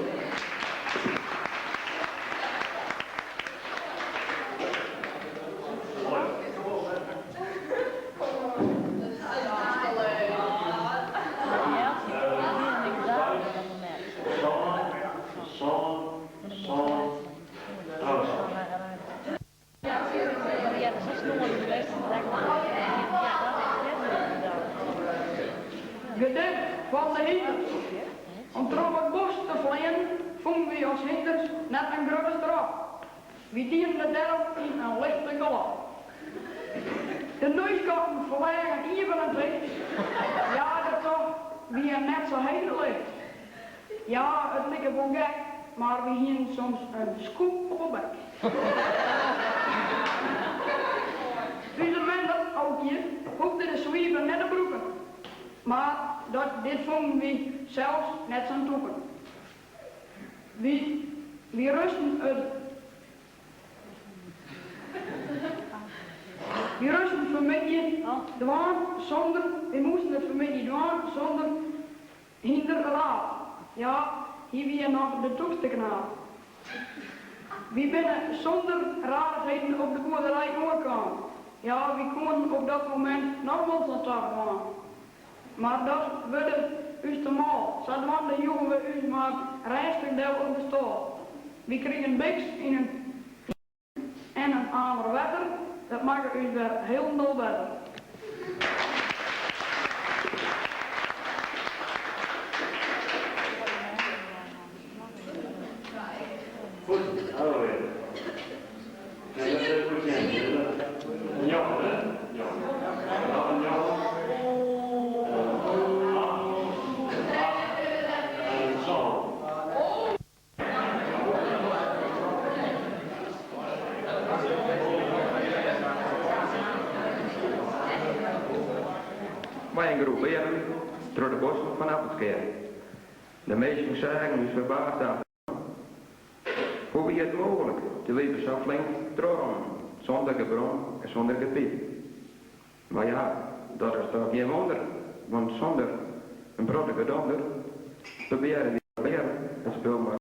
Gedicht fan de hynders. Om troch it bosk te fleanen fûnen wy as hynders net in grutte straf. Wy dienen it dêrom yn in lichte galop. De neusgatten fleagen iepen en ticht, ja de tocht wie net sa hiel licht. Ja, it like wol gek, mar wy hienen soms in skoep op 'e bek. Us mender, Aukje, hoegde de swipe net te brûken, mar dat dit fûnen wy sels net sa'n tûken. Wy wy rusten it Wy rusten fanmiddei dwaan sûnder Wy moasten it fanmiddei dwaan sûnder hynder Raap. Ja, hy wie noch de tûkste knaap. Wy binne sûnder rarichheden op de boerderij oankaam. Ja, wy koenen op dat momint noch wol sa'n tocht dwaan. Mar dat wurde ús te mâl, sadwaande joegen we ús mar rêstich del op de stâl. Wy krigen biks yn in en in amer wetter, dat makke ús wer hielendal better. Goed, hallo weer. Nee, dat is goed zien. Njoggen, hè? Njoggen. Nog een njoggen. Acht, acht en sân. Mei in groep bearen troch de bosken fan Appelskea. De minsken seagen ús ferbaasd aan. Hoe wie it mooglik dat wy sa flink trochrûnen, sûnder gebrom en sûnder gepiep? Mar ja, dat is toch gjin wûnder, want sûnder in protte gedonder probearren wy bearen it spul mar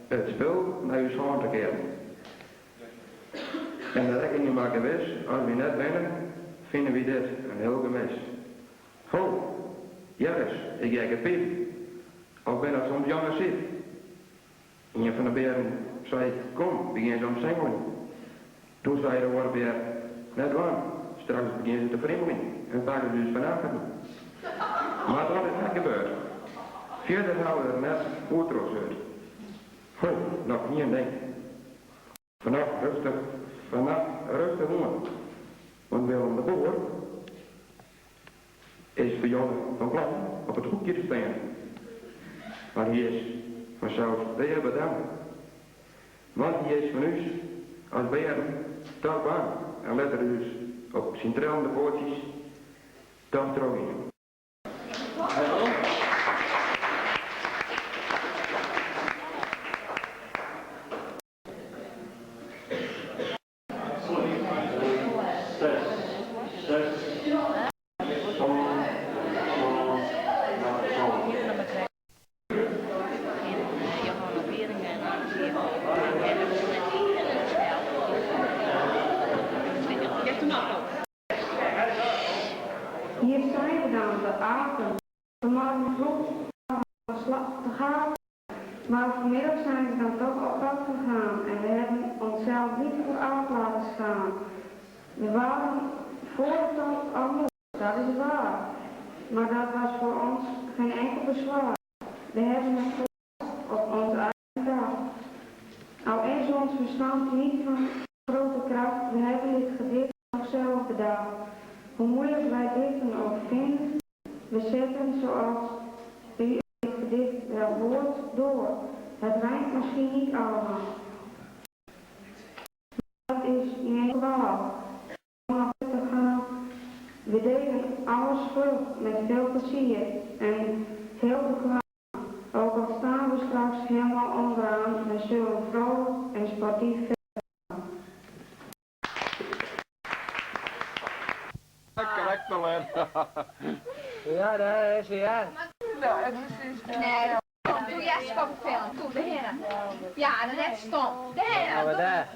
it spul nei ús hân te kearen. En rekkenje mar gewis, as wy net winne, fine wy dit in hiel gemis. Ho, hear ris, ik hear gepiep. Of bin dat soms Jan en Syb? Ien fan de bearen sei, kom, wy gean se omsingeljen. Doe sei de oare bear, net dwaan, straks begjinne se te frimeljen en pakke se ús fan achteren. Mar dat is net gebeurd. Fierder hawwe we der net oer trochseurd. Ho, noch ien ding. Fannacht rêstich, fannacht rêstich oan, want Willem de Boer is foar fan plan op it hoekje te stean. Mar hy is fansels dea bedankt, want hy is fan ús as bearen toch bang en lit er ús op syn trillende poatsjes toch trochgean. Hier zijn we dan, de apen. Vanmorgen vroeg hadden we te gapen. Maar vanmiddag zijn ze dan toch op pad gegaan en we hebben onszelf niet voor aap laten staan. We waren voor de tocht al moe, dat is waar. Maar dat was voor ons geen enkel bezwaar. We hebben het gelast op onze eigen kracht. Al is ons verstand niet van grote kracht, we hebben dit gedicht nog zelf bedacht. Hoe moeilijk wij dichten ook vinden, we zetten zoals u in dit gedicht wel hoort door. Het rijmt misschien niet allemaal. Maar dat is niet kwaad. Om nog te gaan. We deden alles vlug met veel plezier en heel bekwaam. Ook al staan we straks helemaal onderaan, we zullen vrolijk en sportief verder gaan. Karakterlijn. Ja, daar is hij, ja. Nee, doe jij film. Kom, de Ja, dat is stom. De Ja, maar daar.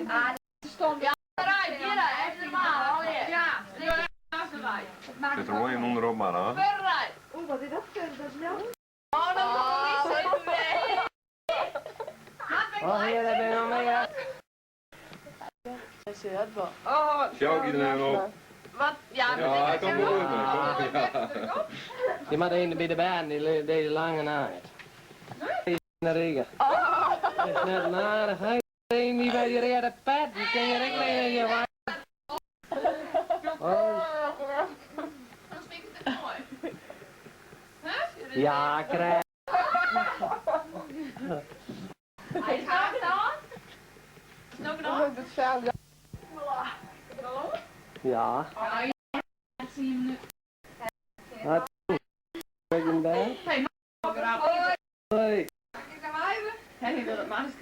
Ah, dat is stom. Ja, Vooruit, hier, even normaal. Ja, Zit er wel een onderop, maar hoor. Vooruit. Oeh, wat is dat? Dat is nou. Oh, dat komt niet zo weg. Oh, hier, daar ben je nog mee, ja. Sjouw iedereen op. Wat? Ja, Ja, hij komt wel goed. Ja. Die maar een bij de baan, die deze lange naait. Die is in de regen. Dat is net nadig, hè. Een die bij die rode pet, die kun je ook mee in je wa- Oh, Dan vind ik het mooi. Huh? ja, krijg. Hij is nou gedaan. Is het nou gedaan? Ja. Ja, zie je hem nu. Wat? Ben je bij? Hey, Hoi. Hij wil het maar eens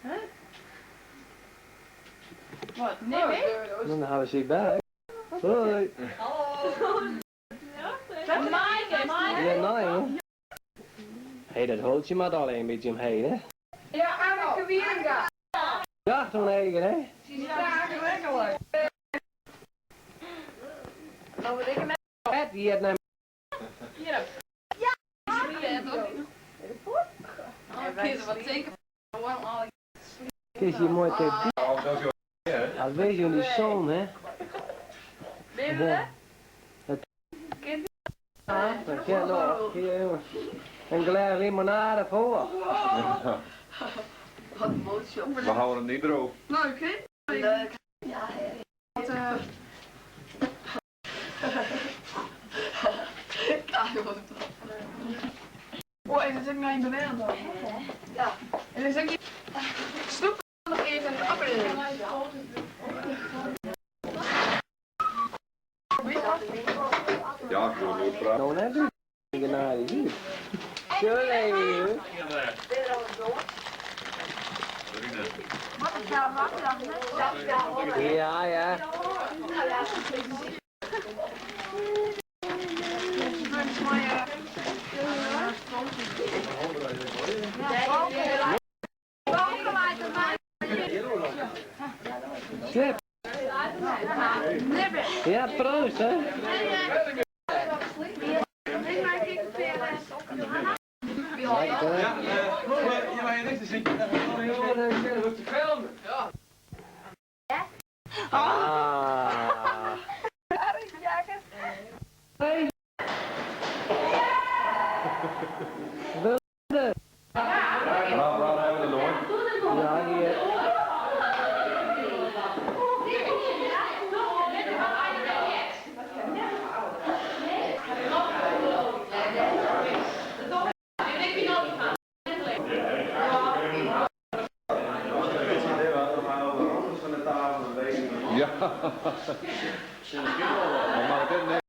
Huh? Wat? Nee, nee? Dan gaan we ze bij. Hoi. Maaike, Maaike. Ja, nou joh. Hé, dat hoort je maar al een beetje omheen, hè? Ja, Anneke Wieringa. Ja, toen eigen, hè? Pet, die het nou. Hier. Ja. Ja, wat zeker. Het is hier mooi te Ja, weet je, die zon, hè? Ben je Ja. Het... Ja, dat kan nog. Hier, jongens. Een glas limonade voor. We houden hem niet droog. Leuk, hè? Leuk. Ja, Wat, Oh, en dat is ook naar je bewernd dan. Ja. En dat is ook je... Snoep nog even een appel. Ja, ik wil nooit praten. Nou, net doen. Genade, hier. Zo even, hoor. Ja, ja. Slip. Ja, proost, hè. Lekker, hè? Ah. Hey. Wilde. Waar, waar hebben we de nooit? Ja, hier. Ja. Maar mag ik het niet?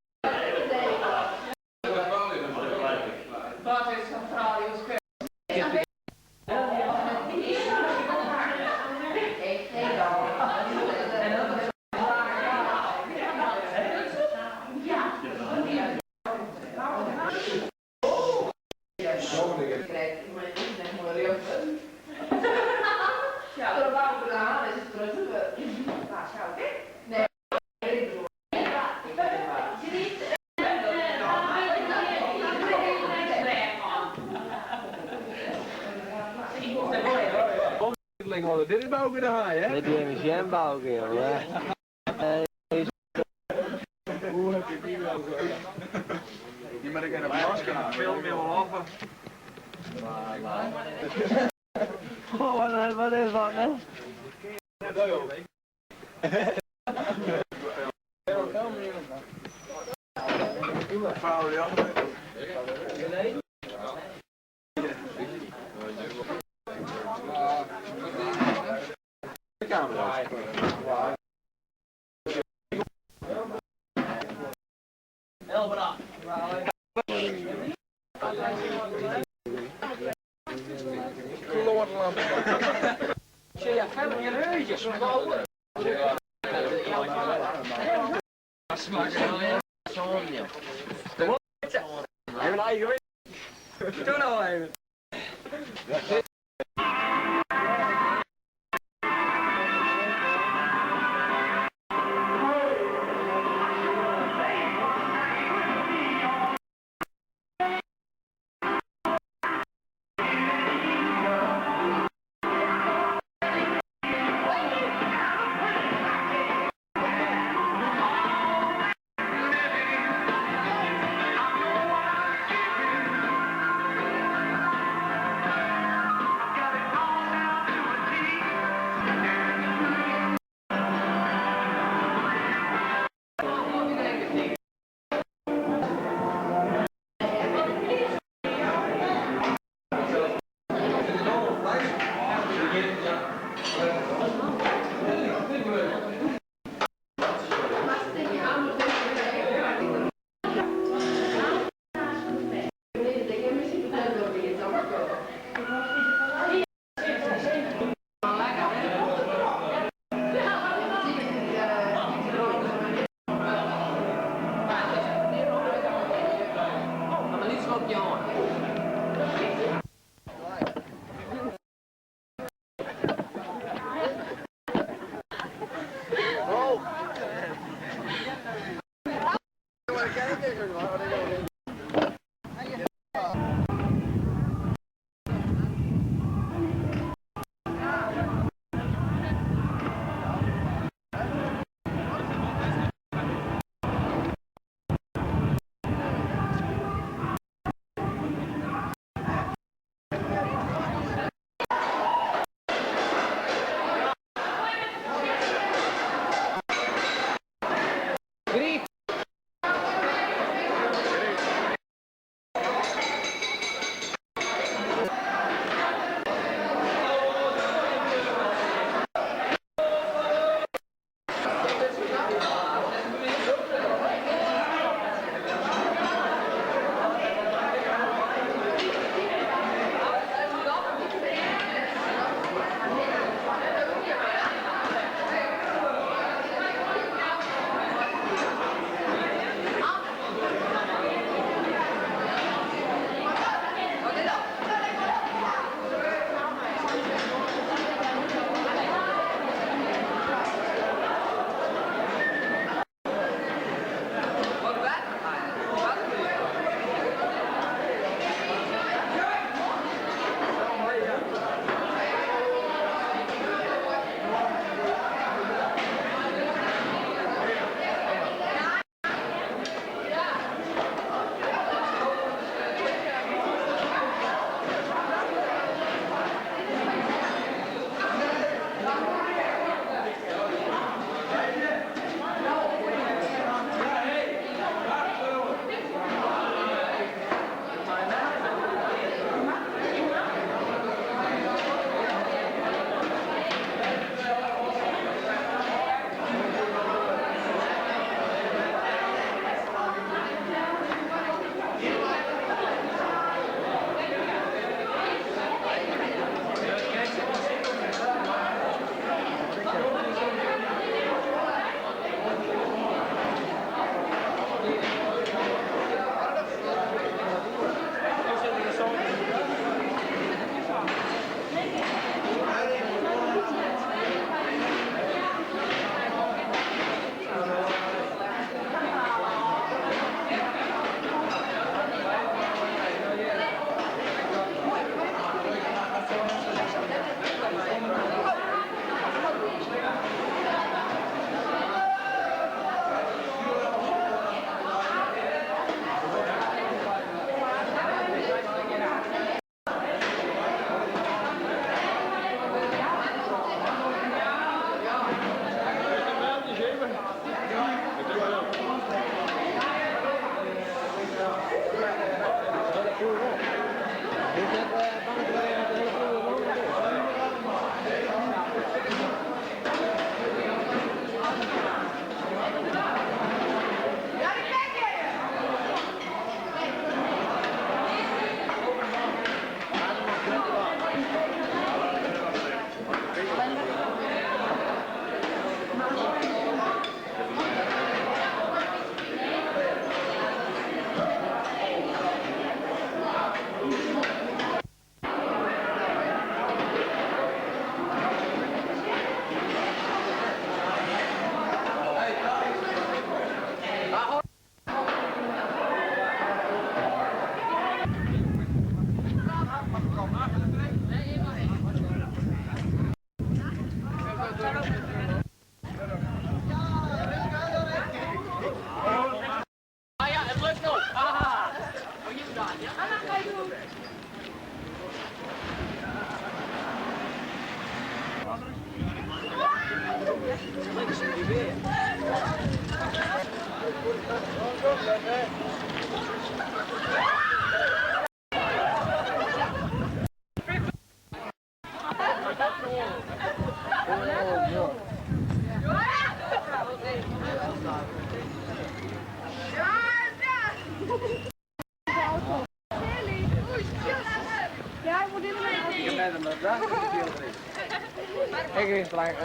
Wat is zo'n vrouw die ons Dit is Bouke de Haai, hè? Dit is een Bouke, jongen. Hoe heb je die? Oh, wat is dat, hè? Even eigen Doe nou even.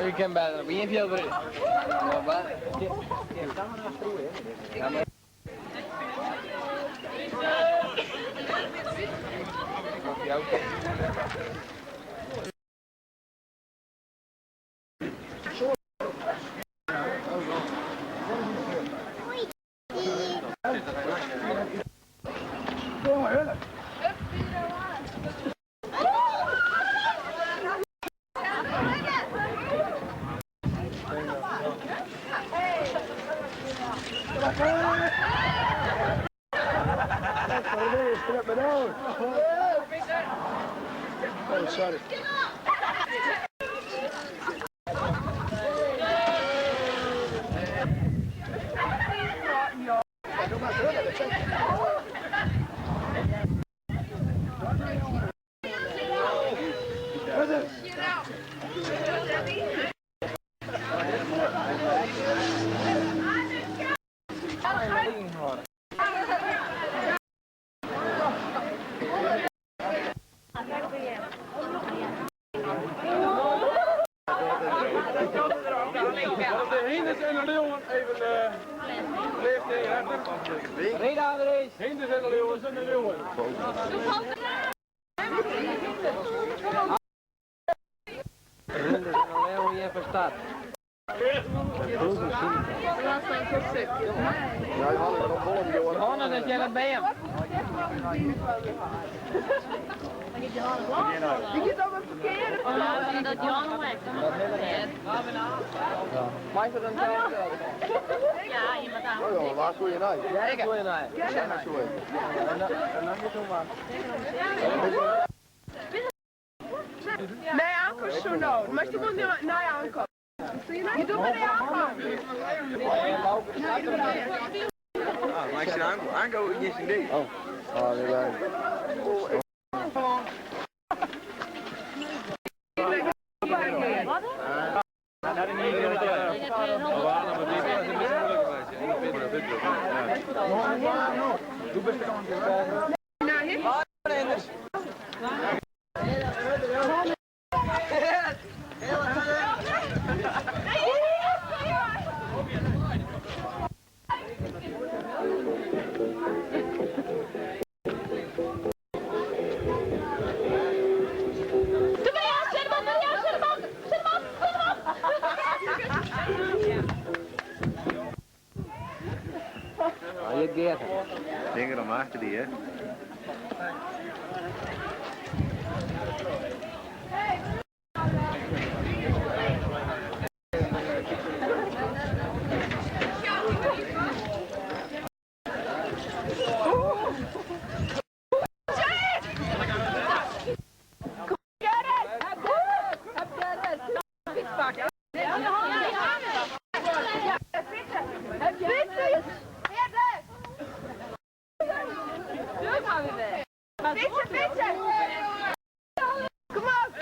Ik ken bijna nog geen fjeld. Oh, sorry. De hinders en de leeuwen even leeft Reda Andries. Hinders en de leeuwen en de leeuwen. Hinders en de leeuwen je verstaat. Johannes, dat jij dat bij hem. Die gaat op het verkeerde Oh, dat Jan weg. Mag ik dat dan zelf? Ja, iemand aan. Waar doe je nou? Ja, ik doe je nou. Ja, sorry. Nee, Anko zo nou. Maar je moet nu naar Anko. Je doet maar de Anko. Maar ik zie Anko. Anko is een ding. Oh, ah, nee, nee. Doe maar ja, zet hem op, Maria, zet hem op, zet hem op, zet hem op. Ja, je gaat het. Denk er om achter die, hè? Kom op!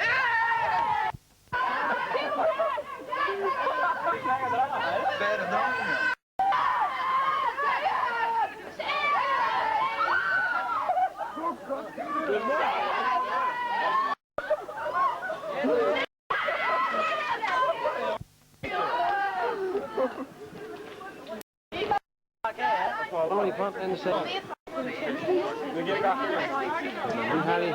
Olifant en de zee. Nu Harry.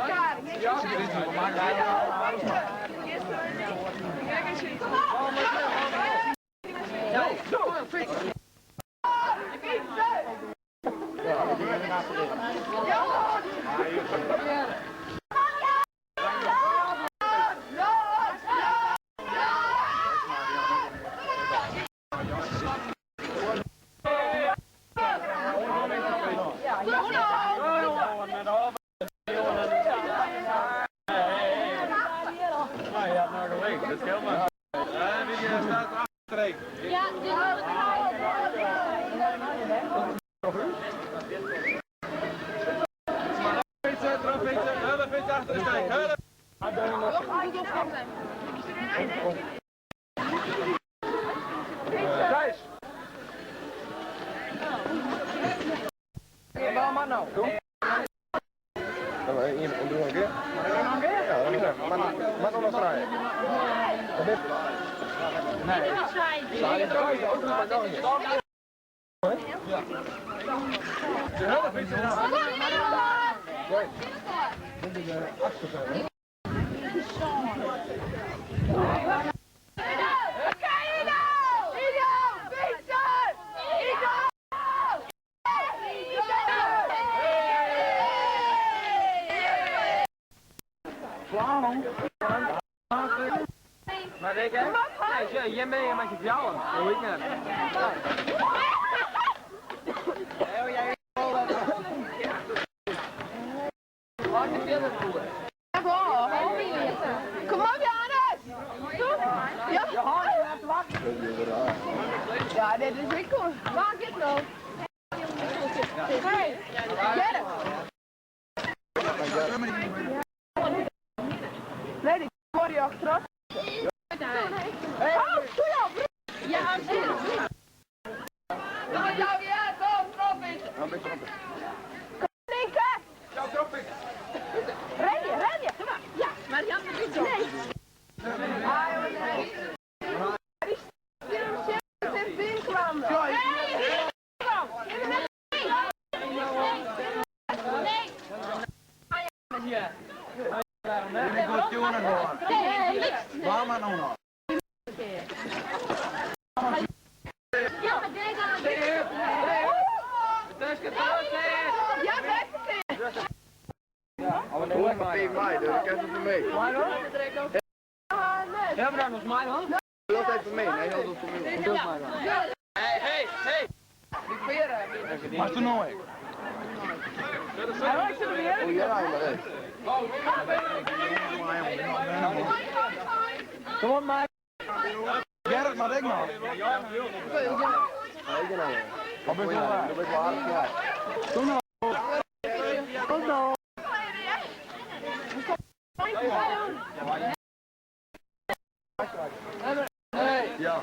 Maar ik hè? Nee, jij bent met je vrouwen. Dat weet ik net. Kom op, Johannes! Ja. Ja, dit is weer cool. Waar is nou? Hey, Gerrit. Nee, die hoor je achteraf. Oh, doe jou! Ja, ja, kom, drop it. Kom, Nienke! Ren je, ren je! Kom maar. Ja, maar Jan doet het Nee. Die zit in binnenkwam. Nee! Nee! Waar maar nou nog? Ja, maar deze Ja, blijf het Hoe maar dus ik heb het mee. Ja, maar dan nog mij hoor. Loopt even mee, nee, dat doet mee. Hey, hey, hey. Die veren. Maar toen nooit. Oh ja, maar hey. Kom op, maar. Gerrit, maar ik nog. Wat ben je nou? Dat ben ik wel hard klaar. Doe nou. Kom nou. Ja.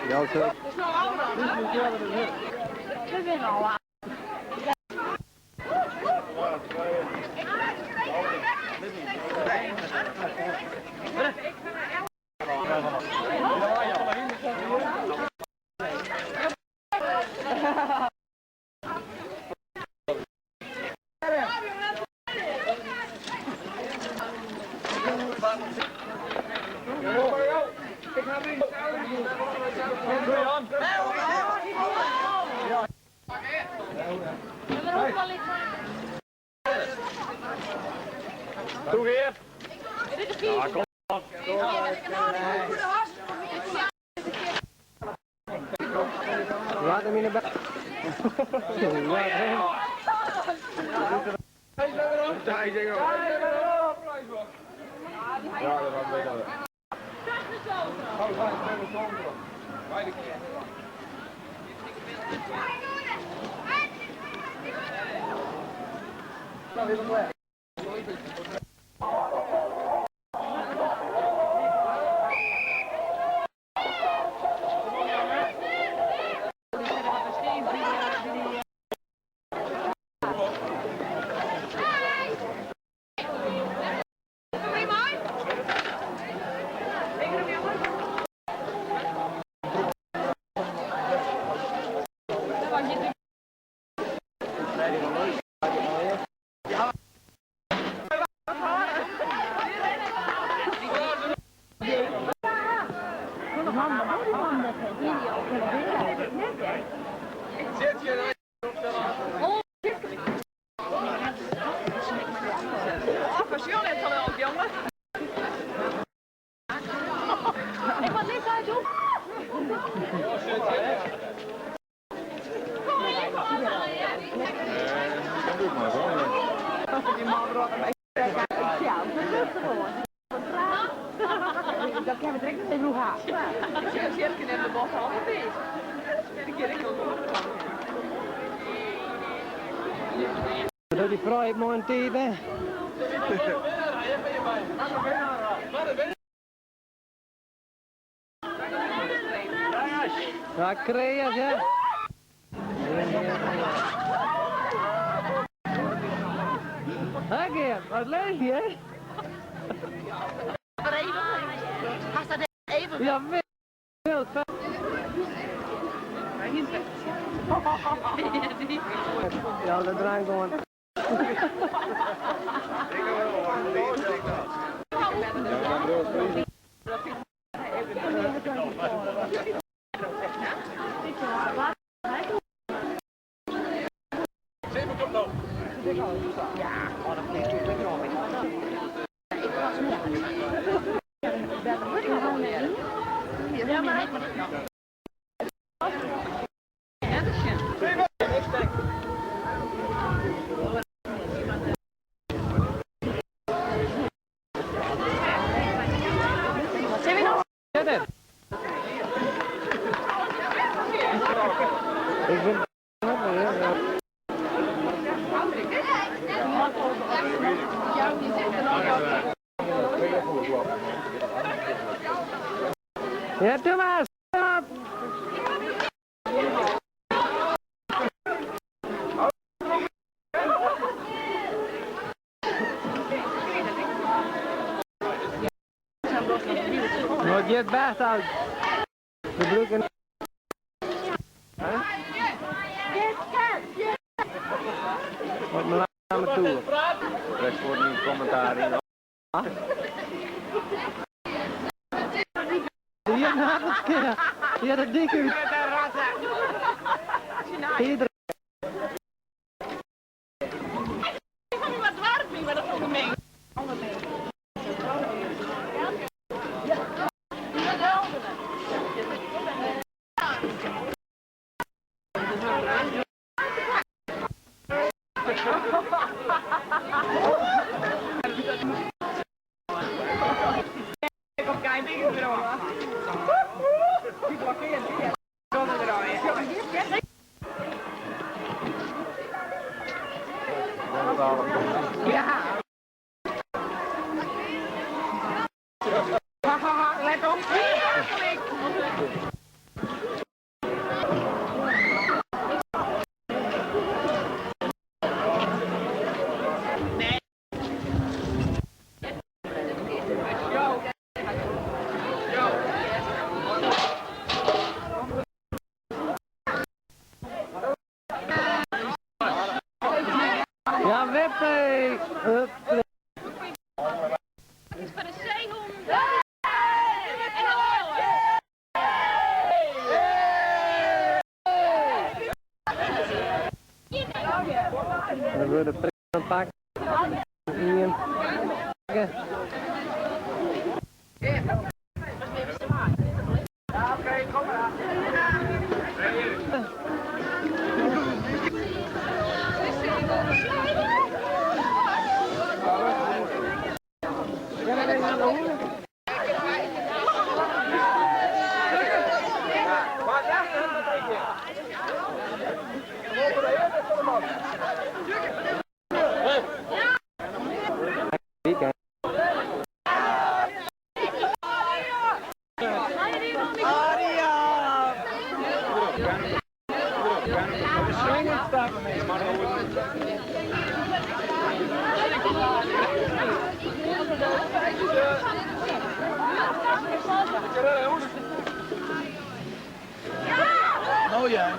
Ja, zo. Toe weer. Ja, kom op. Laat hem in de Dat die vrouw heeft mooi een tijd, hè? Ja, kreeg hè? Hé, wat leuk, hè? Even. Ja, wild. Ja, de drank gewoon. Ja, maar. Ik ben... Ja, doe maar. Stop. Wat je het best uit. De broek en... Wat me laat me toe. Rechts wordt nu commentaar in. Hier nageltje. Ja, dat dik uit. Iedereen. Ja. Let op. Heerlijk. Ja, wippie. Hup. Het is voor de zeehonden. En de leeuwen. We worden prik pakken. Ien. Nou ja.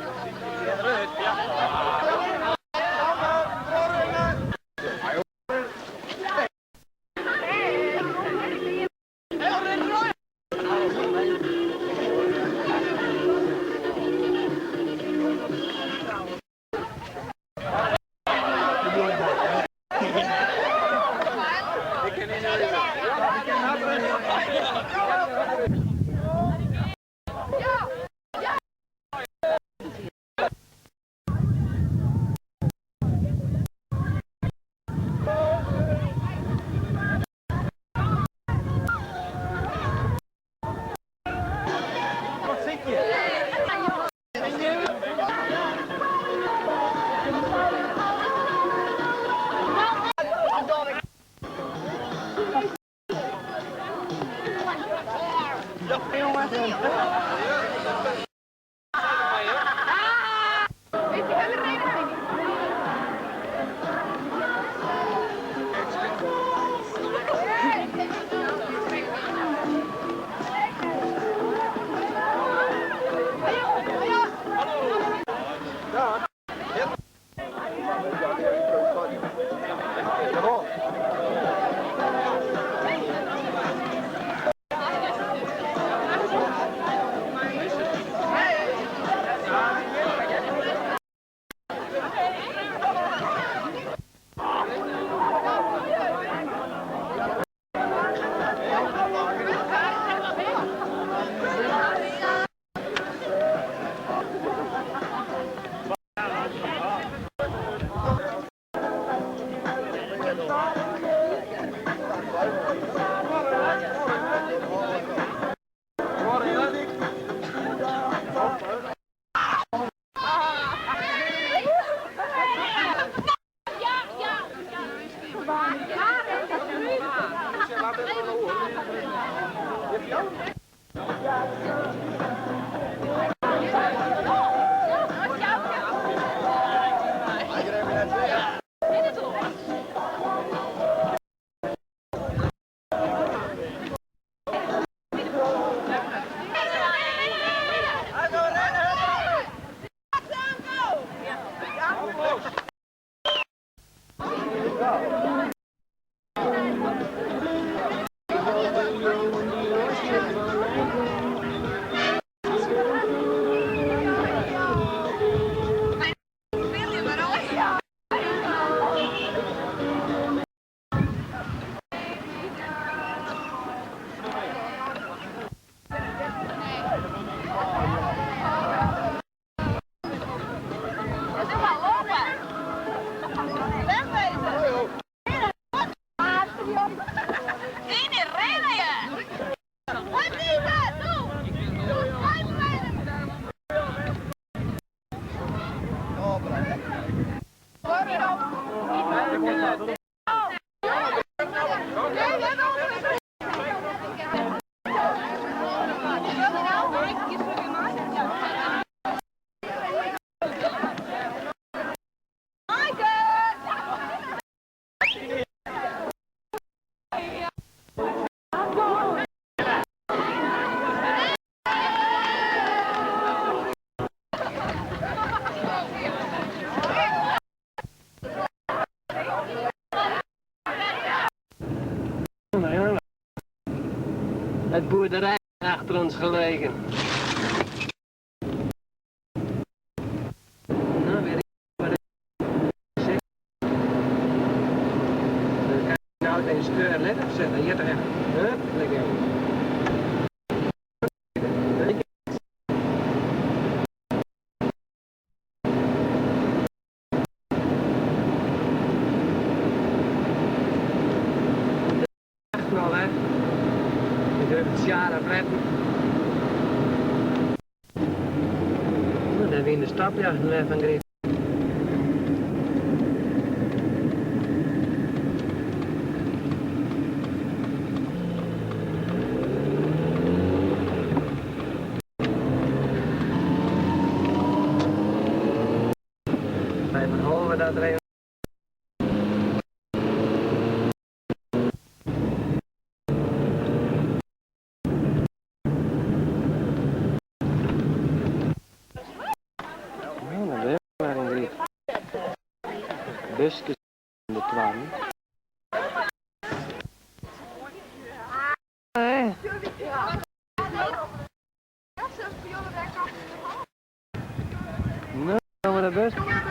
Wat zit je? Het boerderij achter ons gelegen. Nou, weet ik wat ik zeg. Dan kan je nou een steur let op zetten. Hier toch even. Hup, lekker. Echt nog, hè. Ik durf het jaren fretten. Nou, dan weer in de stapjacht nog even van. Behalve dat der even. No, dan binne we wer in grut buske yn de twadden. No, dan we de bus.